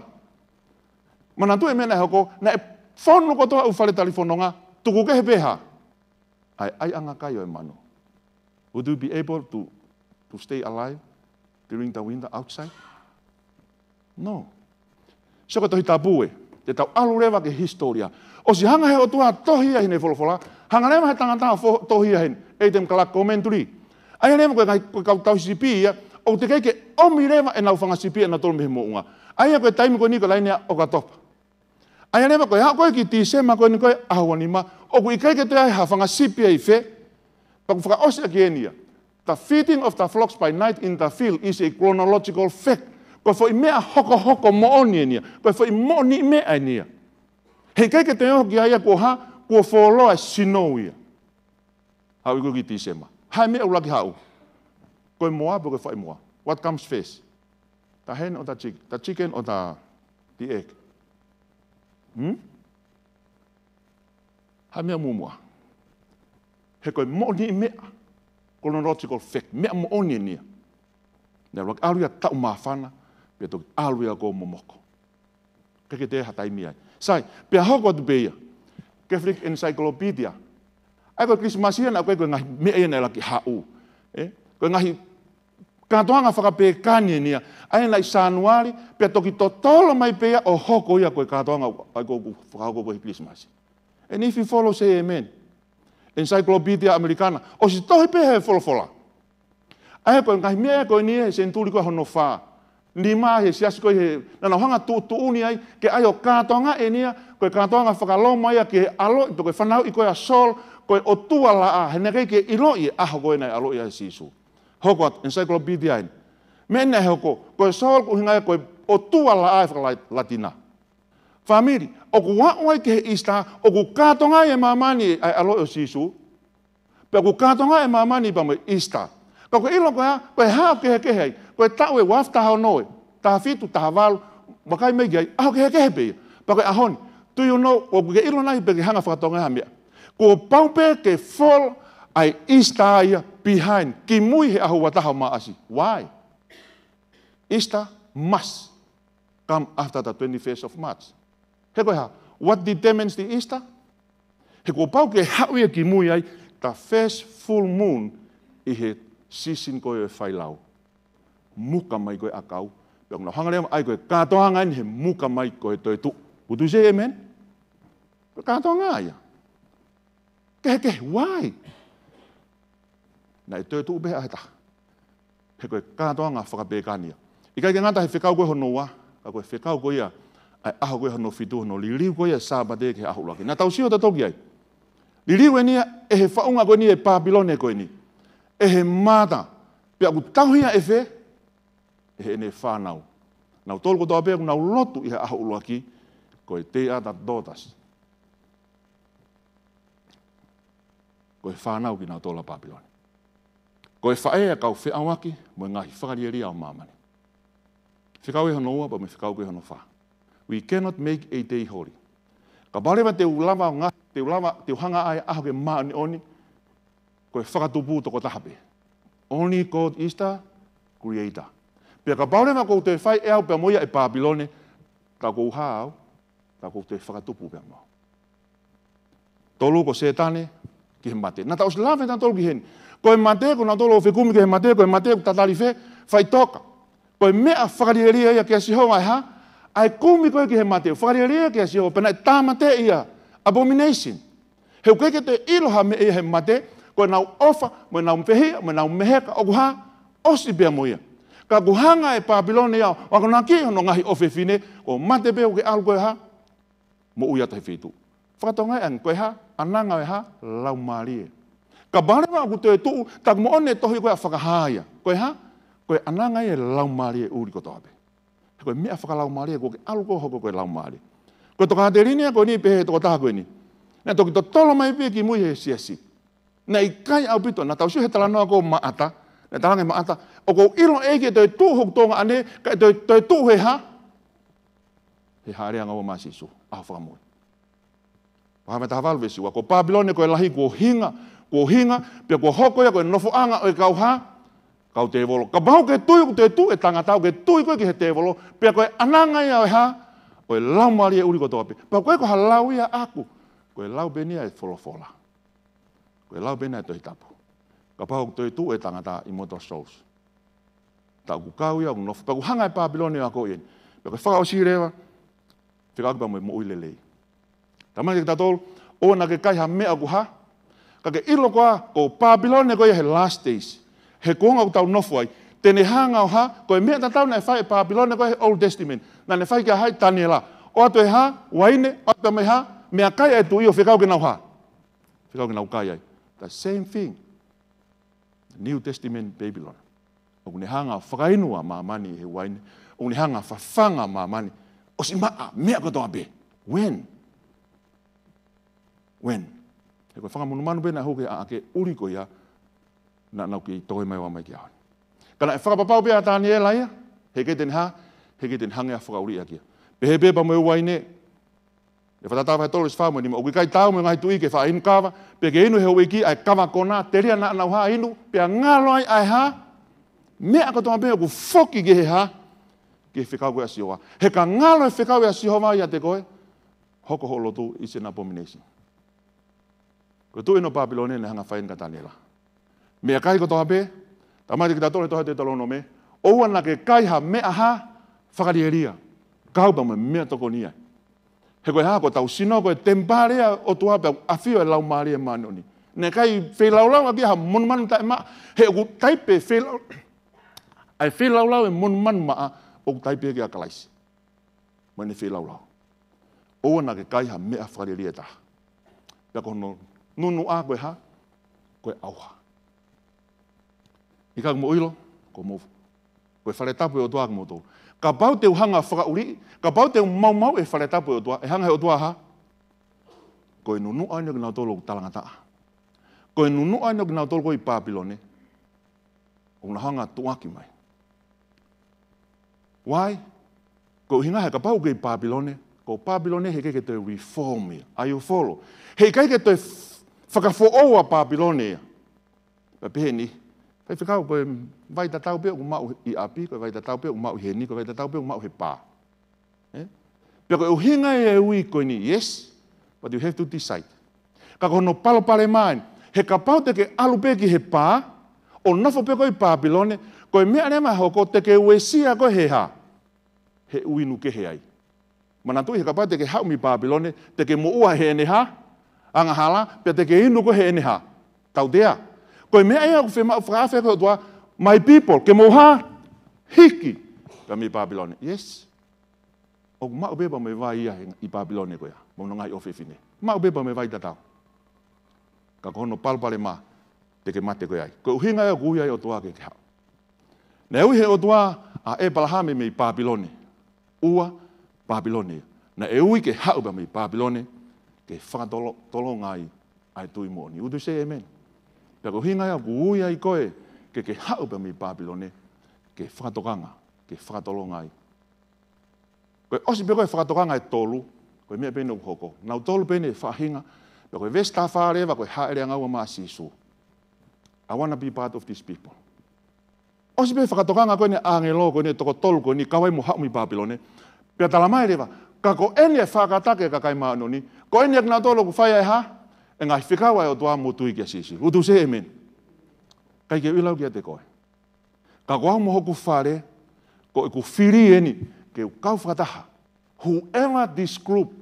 Manatuʻi e meʻa naʻe hoko, naʻe fonu kotoa ʻū fale talifononga, tuku kehe pē hā? ʻA e ʻaiʻanga kai ʻo e manu. Would you be able to, to stay alive during the winter outside? No. Sio ki he Tohi Tapu ē, te tau ʻalu leva ki he hisitōlia. ʻOsi hanga he ʻOtua tohi ia heʻene folofola, hanga leva he tangata ʻo fo-, tohi ia heʻene, ʻe te mkala commentary. ʻA ia leva ko e kai, ko e kau tauhi sipi ia, ʻoku teʻeki ke ʻomi leva ʻenau fanga sipi ʻanautolu mei he moʻunga. ʻA ia ko e taimi ko eni ko e laine ʻa ʻOkatopa. ʻA ia leva ko e aʻu ko ē ki Tīsema ko eni ko ē ʻaho ua nima, ʻoku ʻikai ke toe ʻi ai ha fanga sipi ia ʻi fē, pea ʻoku fakaʻosi ʻaki eni ia. The feeding of the flocks by night in the field is a chronological fact. Ko e foʻi meʻa hokohoko moʻoni eni ia. Ko e foʻi moʻoni meʻa eni ia. He ʻikai ke toe ō ki ai ia kuo hā, kuo fuoloa e snow ia. Haʻu ko ē ki Tīsema. Hā e meʻa ʻuluaki haʻu? Ko e moa pe ko e faʻi moa? What comes first? The hen or the chick-, the chicken or the, the egg? Hmm? Hā e meʻa muʻomuʻa? He ko e moʻoni meʻa, chronological fact, meʻa moʻoni eni ia. Naʻe ʻuluaki ʻalu ia taʻu māfana, pea toki ʻalu ia kuo momoko. ʻIkai ke toe ʻi ai ha taimi ai. Sai, pea hoko atu pē ia. Catholic Encyclopedia. ʻA ia ko e Kilisimasi ia naʻe ʻikai ko e ngaahi meʻa ia naʻe ʻuluaki haʻu. Ē? Ko e ngaahi kātoanga fakapēkani eni ia. ʻA ia naʻe ʻi Sānuali, pea toki totolo mai pē ia ʻo hoko ia ko e kātoanga ʻa ia ʻoku fakahoko ko ē he Kilisimasi. And if you follow, say amen. Encyclopedia Americana. ʻOsi tohi pē he folofola. ʻA ia ko e ngaahi meʻa ko eni he senituli ko ē hono fā. nima he siasi ko ē he, naʻa nau hanga ʻo tuʻutuʻuni ai, ke ʻai ʻo kātoanga eni ia, ko e kātoanga faka-Loma ia ki he ʻaloʻi, pe ko e fanauʻi ko ē ʻa Saul, ko e ʻotua laʻā, he naʻe ʻikai ke ʻiloʻi e ʻaho ko ē naʻe ʻaloʻi ai ʻa Sīsū. Hoko atu, encyclopedia eni. Meʻa naʻe hoko, ko e Saul ko e ʻuhinga ia ko e ʻotua laʻā ʻi he faka-Latina. Fāmili, ʻoku aʻu ai ki he Easter, ʻoku kātoanga ai e māmani ʻa e ʻaloʻi ʻo Sīsū, pea ʻoku kātoanga e māmani pea mo e Easter. Ka ʻoku ke ʻilo ko e hā, ko e hā ʻoku kehekehe ai, ko e taʻu ʻe ua afe taha ono ē, taha fitu, taha valu, vakai mai ki ai, ʻaho kehekehe pē ia. Pea ko e ʻaho ni, do you know, ʻoku ke ʻilo nai pe ke hanga ʻo fakatonga ha meʻa? Kuo pau pē ke fall ʻa e Easter ia behind, kimui he ʻaho ua taha ʻo Maʻasi. Why? Easter must come after the twenty-first of March. He ko e hā, what determines the Easter? He kuo pau ke haʻu ia kimui ai, the first full moon ʻi he season ko ē ʻo e failau. Muka mai ko ē ʻakau, pea ʻoku nau hanga leva ʻo ʻai ko e kātoanga eni he muka mai ko ē toetuʻu. Would you say amen? Ko e kātoanga ia. Kehekehe, why? Naʻe toetuʻu pē ʻa e taha. He ko e kātoanga fakapēkani ia. ʻIkai ke ngata he fekau ko ē hono ua, ka ko e fekau ko ia ʻa e ʻaho ko ē hono fitu, hono liliu ko ia Sāpate ki he ʻaho ʻuluaki. Naʻa tau sio tautolu ki ai. Liliu eni ia ʻe he faʻunga ko eni ʻo e Pāpilone ko eni. ʻE he mata, pea ʻoku tauhi ia ʻe fē? ʻE heʻene fānau. Nautolu kotoa pē ʻoku nau lotu ʻi he ʻaho ʻuluaki, ko e they are the daughters. Ko e fānau kinautolu ʻa Pāpilone. Ko e faʻē ʻa e kau feʻauaki mo e ngaahi fakalielia ʻo māmani. Fekau ē hono ua, pea mo e fekau ko ē hono fā. We cannot make a day holy. Kapau leva te u lava ʻo nga-, te u lava, te u hanga ʻo ʻai e ʻaho ke māʻoniʻoni, ko e fakatupu tokotaha pē. Only God is the creator. Pea kapau leva ʻoku ou toe fai ʻe au pea mo ia ʻe Pāpilone, tā ʻoku ou hā au, tā ʻoku ou toe fakatupu pea mo au. Tolu, ko Sētane ki he mate. Naʻa tau ʻosi lave tautolu ki heni. Ko e mate, ko nautolu ʻoku fekumi ki he mate, ko e mate ʻoku tatali fē? Faʻitoka. Ko e meʻa fakalielia ia kia Sihova ʻa e hā? ʻA e kumi ko ē ki he mate, fakalielia kia Sihova, pea naʻe tāmateʻi ia. Abomination. He ʻoku ʻikai ke toe ʻilo ha meʻa ia he mate, ko ʻenau ʻofa, mo ʻenau fehiʻa, mo ʻenau meheka, ʻoku hā? ʻOsi pea mo ia. Ka ʻoku hanga ʻe Pāpilone ia ʻo akonakiʻi hono ngaahi ʻofefine, ko e mate pē ʻoku ke ʻalu ko ē hā? Moʻui atu he feituʻu. Fakatonga ange, ko e hā? ʻAnanga ʻo e hā? Laumālie. Kapau leva ʻoku toetuʻu, tā ʻoku moʻoni e tohi ko ē ʻa Fakahā ia. Ko e hā? Ko e ʻananga ia e laumālie ʻuli kotoa pē. He ko e meʻa fakalaumālie, ʻoku ke ʻalu ko ē ʻo hoko ko e laumālie. Ko e tokāteline ia ko eni pehē ʻe he tokotaha ko eni. Naʻe toki totolo mai pē kimui he siasi. Naʻe ʻikai ʻaupito, naʻa tau sio he talanoa ko ē ʻo Maʻata, naʻe talaange ʻe Maʻata, ʻoku ou ʻilo ʻe ʻEiki ʻe toetuʻu hoku tuongaʻane, kae toe, toetuʻu he hā? He Hāʻele ʻAnga Ua maʻa Sīsū, ʻaho fakamui. Fakahā vahe taha valu veesi ua, ko Pāpilone ko e lahi kuo hinga, kuo hinga, pea kuo hoko ia ko e nofoʻanga ʻo e kau hā? Kau tēvolo. Kapau ʻoku ke tui ʻoku toetuʻu e tangata, ʻoku ke tui koe ki he tēvolo, pea ko e ʻananga ia ʻo e hā? ʻO e laumālie ʻuli kotoa pē. Pea ʻoku ʻikai ko ha lau ia ʻaʻaku. Ko e lau pē eni ia ʻa e folofola. Ko e lau pē eni ia ʻa e Tohi Tapu. Kapau ʻoku toetuʻu e tangata, immortal souls. Tā ʻoku kau ia ʻoku nofo, pea ʻoku hanga ʻe Pāpilone ʻo akoʻi eni. Pea ko e fakaʻosi leva, fekauʻaki pea mo e moʻui lelei. Talamai kiate kitautolu, ʻoua naʻa ke kai ha meʻa ʻoku hā? Ka ke ʻilo koā, ko Pāpilone ko ia he last days. He kuonga ʻoku tau nofo ai. Te ne hanga ʻo hā? Ko e meʻa tatau naʻe fai ʻe Pāpilone ko ia he Old Testament. Naʻa ne fai kia hai? Taniela. ʻOatu e hā? Uaine, ʻoatu pea mo e hā? Meʻakai ʻa e tuʻi ʻo fekau ke nau hā? Fekau ke nau kai ai. The same thing. New Testament Babylon. ʻOku ne hanga ʻo fakainu ʻa māmani he uaine. ʻOku ne hanga ʻo fafanga ʻa māmani. ʻOsi maʻa, meʻa kotoa pē. When? When? He ko e fanga monumanu pē naʻe hū ki he ʻaʻake ʻuli ko ia, naʻa nau kei tokoi mai ʻo aʻu mai ki he ʻaho ni. Ka naʻe fakapapau pē ʻa Taniela ia, heʻikai te ne hā? Heʻikai te ne hanga ʻo fakaʻuliʻi ʻaki ia. Pehē pē pea mo e uaine, ʻi he Fakatātā vahe tolu veesi fā mo e nima, ʻoku ʻikai taau mo e ngaahi tuʻi ke faʻa inu kava, pe ke inu ʻe he houʻeiki ʻa e kava konā, telia naʻa nau hā? Inu, pea ngalo ai ʻa e hā? Meʻa kotoa pē ʻoku foki ki he hā? Ki he fekau ko ē ʻa Sihova. He ka ngalo e fekau ʻa Sihova ʻiate koe, hoko hoʻo lotu, it's an abomination. Ko e tuʻi eni ʻo Pāpilone naʻe hanga ʻo fai eni kia Taniela. Meʻakai kotoa pē, talamai kiate kitautolu he tohi Teutalonome, ʻoua naʻa ke kai ha meʻa hā? Fakalielia. Kau pea mo e meʻatokoni ia. He ko e hā? Ko hotau sino ko e temipale ʻo e ʻOtua pea ʻoku ʻafio ai e Laumālie Māʻoniʻoni. Naʻe ʻikai feilaulau ʻaki ha monumanu taʻemaʻa, he ʻoku taipe feilau-, ʻa e feilaulau e monumanu maʻa, ʻOku taipe ki ai ʻa Kalaisi mo ʻene feilaulau. ʻOua naʻa ke kai ha meʻa fakalielia ʻe taha. Pea ko hono nunuʻa ko e hā? Ko e ʻauha. ʻIkai ke mou ʻilo, ko mou, ko e fale tapu ʻo e ʻOtua kimoutolu. Kapau te u hanga ʻo fakaʻuliʻi, kapau te u maumauʻi e fale tapu ʻo e ʻOtua, ʻe hanga he ʻOtua ʻo hā? Ko e nunuʻa eni ʻo kinautolu ʻoku talangataʻa. Ko e nunuʻa eni ʻo kinautolu ko ē ʻi Pāpilone. ʻOku nau hanga ʻo tuʻuaki mai. Why? Ko e ʻuhinga he kapau ʻoku ke ʻi Pāpilone, ko Pāpilone heʻikai ke toe reform ia. Are you follow? Heʻikai ke toe f-, fakafoʻou ʻa Pāpilone ia. Pea pehē ni, faifekau, ko e vai tatau pē ʻoku maʻu ʻi ʻapi, ko e vai tatau pē ʻoku maʻu heni, ko e vai tatau pē ʻoku maʻu he pā. Eh? Pea ko e ʻuhinga ia e ui ko eni, yes, but you have to decide. Ka ko hono palopalema eni, he kapau te ke ʻalu pē ki he pā, ʻo nofo pē koe ʻi Pāpilone, ko e meʻa leva ʻe hoko te ke uesia koe he hā? He ʻuinu kehe ai. Manatuʻi he kapau te ke haʻu mei Pāpilone, te ke moʻua heʻene hā? Angahala, pea te ke inu koe heʻene hā? Tautea. Ko e meʻa ia ʻoku fiemaʻu fakaafe ko e ʻOtua, my people, ke mou hā? Hiki. Pea mei Pāpilone. Yes. ʻOku maʻu pē pea mo e vai ia he, ʻi Pāpilone ko ia, mo hono ngaahi ʻofefine. Maʻu pē pea mo e vai tatau. Ka ko hono palopalema, te ke mate koe ai. Ko e ʻuhinga ia ʻoku ui ai ʻOtua ke ke haʻu. Naʻe ui he ʻOtua ʻa ʻĒpalahame mei Pāpilone. ʻUa, Pāpilone ia. Naʻe ui ke haʻu pea mei Pāpilone, ke fakatolo-, tolonga ai ʻa e tui moʻoni. Would you say amen? Pea ko e ʻuhinga ia ʻoku ui ai koe ke ke haʻu pea mei Pāpilone, ke fakatokanga, ke fakatolonga ai. Ko e ʻosi pē ko e fakatokanga ʻe tolu, ko e meʻa pē eni ʻoku hoko. Nautolu pē eni e faʻahinga, pea ko e veesi taha fā leva ko e hāʻele angaua mai ʻa Sīsū. I wanna be part of these people. ʻOsi pē fakatokanga ko eni ʻāngelo ko eni toko tolu ko eni kau ai mo haʻu mei Pāpilone. Pea tala mai leva, ka ko eni ʻe fakatake e kakai māʻoniʻoni, ko eni ʻa kinautolu ʻoku fai ai e hā? E ngaahi fekau ʻa e ʻOtua mo tui kia Sīsū. Would you say amen? ʻIkai ke u ʻilo au kiate koe. Ka ko au mo hoku fale, ko ʻeku fili eni, ke u kau fakataha. Whoever this group,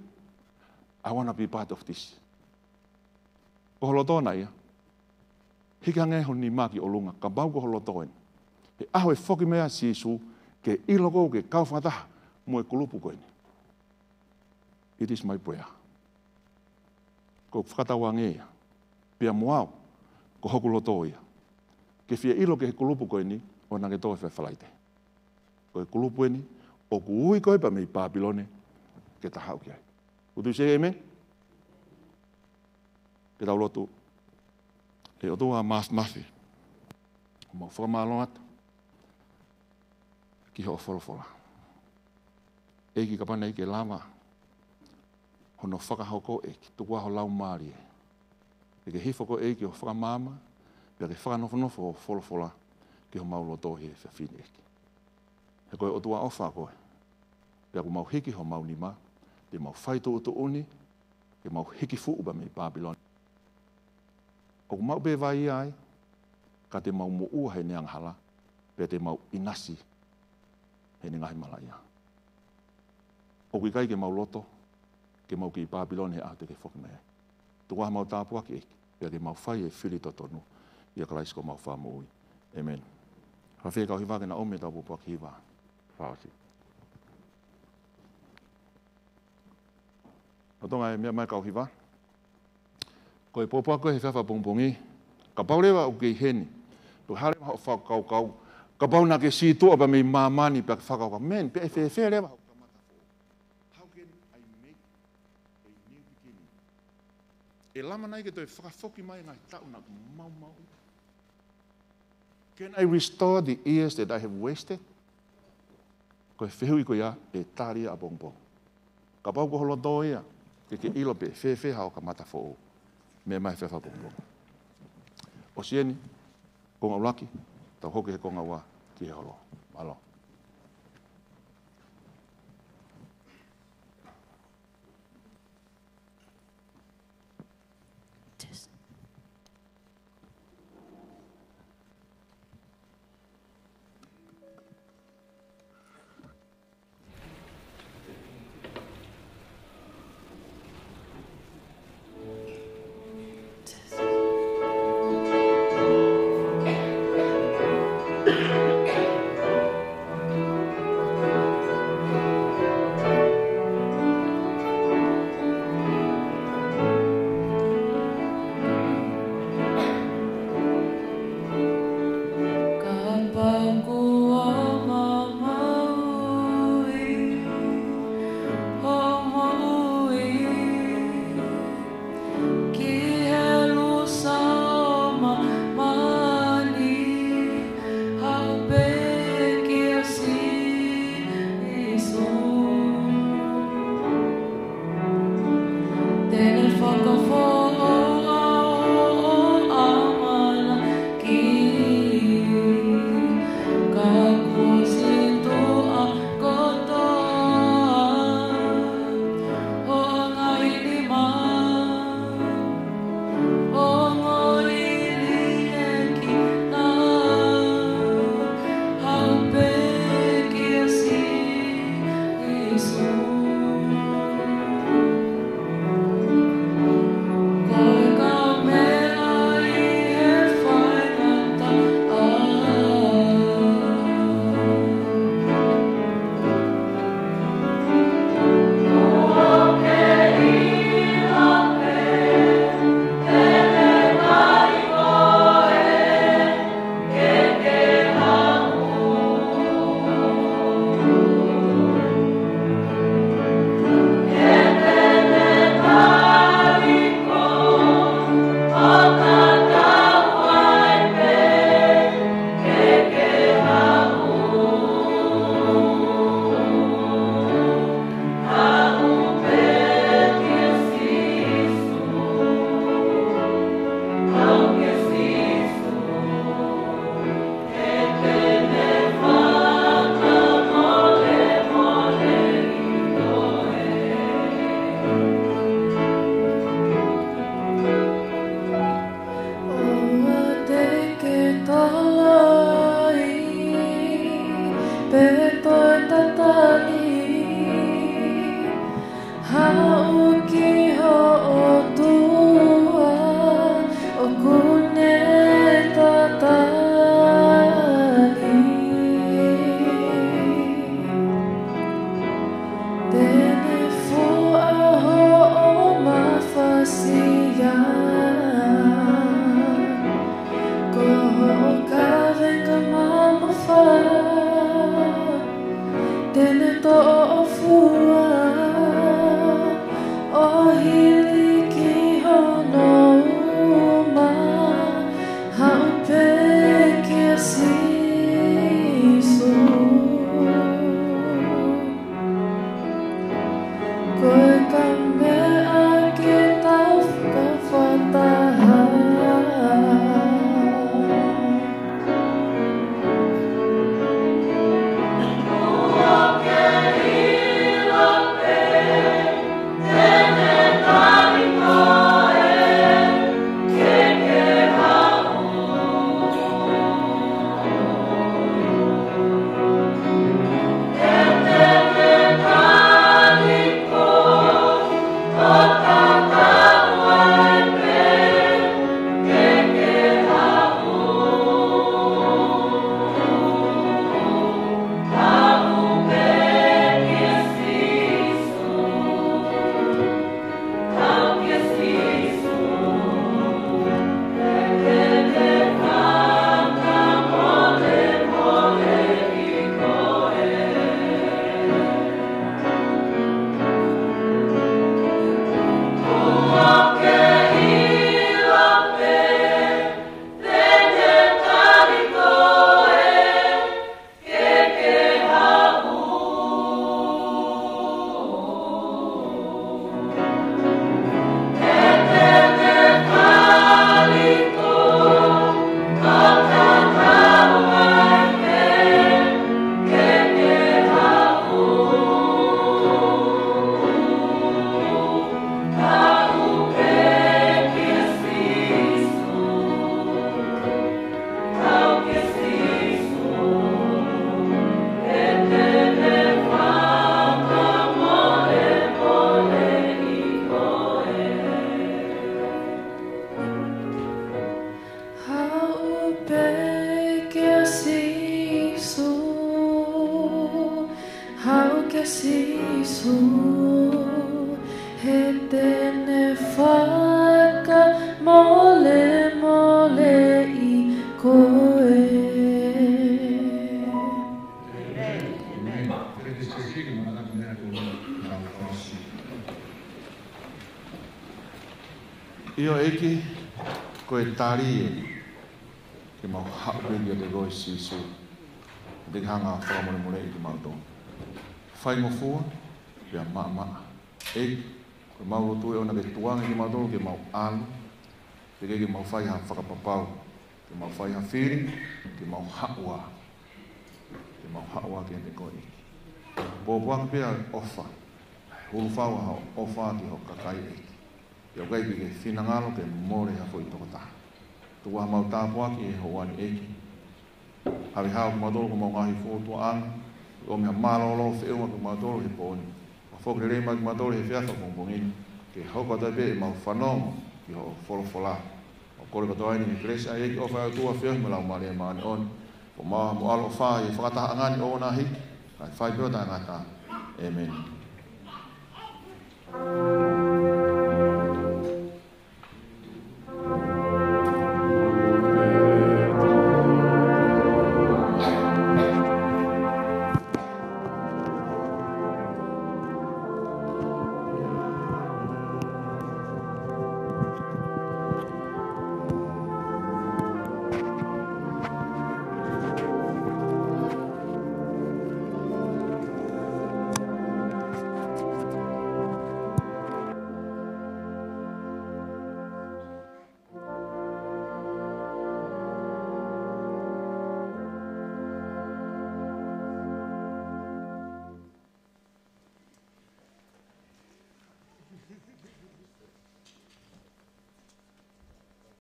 I wanna be part of this. Ko ho loto na ia. Hiki ange ho nima ki ʻolunga, kapau ko ho loto eni. He ʻaho ʻe foki mai ai ʻa Sīsū, ke ʻilo koe ke kau fakataha mo e kulupu ko eni. It is my prayer. Ko e fakatauange ia. Pea mo au, ko hoku loto ia. Ke fie ʻilo ki he kulupu ko eni, ʻoua naʻa ke tō he Falaite. Ko e kulupu eni, ʻoku ui koe pea mei Pāpilone, ke ta haʻu ki ai. Would you say amen? Ke tau lotu. ʻE ʻOtua Māfimafi, mau fakamālō atu ki hoʻo folofola. ʻEiki, kapau naʻe ʻikai ke lava hono fakahoko, ʻEiki, tuku ā ho Laumālie ke ke hifo koe, ʻEiki, ʻo fakamaama, pea ke fakanofonofo hoʻo folofola ki homau loto he efiafi ni, ʻEiki. He ko e ʻOtua ʻofa koe. Pea ʻoku mau hiki homau nima, te mau fai tuʻutuʻuni, ke mau hiki fuʻu pea mei Pāpilone. ʻOku maʻu pē vai ia ai, ka te mau moʻua heʻene angahala, pea te mau ʻinasi heʻene ngaahi malaʻia. ʻOku ʻikai ke mau loto ke mau kei Pāpilone he ʻaho te ke foki mai ai. Tuku ā homau tāpuaki, ʻEiki, pea ke mau fai e fili totonu, ʻia Kalaisi ko homau Fakamoʻui. ʻĒmeni. Ka fē kau hiva ke na ʻomi ʻetau pōpoaki hiva fakaʻosi. Lolotonga e meʻa mai kau hiva. Ko e pōpoaki ko ē he efiafi pongipongi, kapau leva ʻoku ke ʻi heni, pe ko e hā leva hoʻo fakakaukau, kapau naʻa ke sītuʻa pea mei māmani pea ke fakakaukau, man, pea ʻe fēfē leva hoku kamata foʻou? How can I make a new beginning? ʻE lava nai ke toe fakafoki mai e ngaahi taʻu naʻa ku maumauʻi? Can I restore the years that I have wasted? Ko e fehuʻi ko ia ʻe tali ʻapongipongi. Kapau ko ho loto ia, ke ke ʻilo pe ʻe fēfē haʻo kamata foʻou. Meʻa mai he efiafi pongipongi. ʻOsi eni, konga ʻuluaki, tau hoko he konga ua ki he holo. Mālō. Sīsū, he te ne fakamolemoleʻi koe. ʻIo ʻEiki, ko e tali ē, ke mau haʻu pē kiate koe Sīsū. Te ke hanga ʻo fakamolemoleʻi kimautolu. Faingofua, pea maʻamaʻa. ʻEiki, ko ʻemau lotu ē ʻoua naʻa ke tukuange kimautolu ke mau ʻalu, teʻeki ke mau fai ha fakapapau, ke mau fai ha fili, ke mau haʻu ā, ke mau haʻu ā kiate koe ʻEiki. Pōpoaki pē ʻa e ʻofa, hulufau ʻa hoʻo ʻofa ki ho kakai ʻEiki. Pea ʻoku ʻikai ke ke finangalo ke mole ha foʻi tokotaha. Tuku ā ʻemau tāpuaki ʻi he houa ni ʻEiki. Havehau kimautolu ko homau ngaahi fōtuaʻanga, ʻomi ha mālōlō feʻunga kimautolu he pō ni. Pea foki lelei mai kimautolu he efiafi ʻapongipongi ni, ke hoko atu ai pē ʻemau fanongo ki hoʻo folofola. ʻOku kole kotoa eni ʻi he kelesi ʻa e ʻEiki, ʻofa ʻa e ʻOtua, feohi mo e Laumālie Māʻoniʻoni, ʻo maʻu mo ʻaloʻofa ʻi he fakatahaʻanga ni ʻo na hiki, kae fai pē ʻo taʻengata. ʻĒmeni.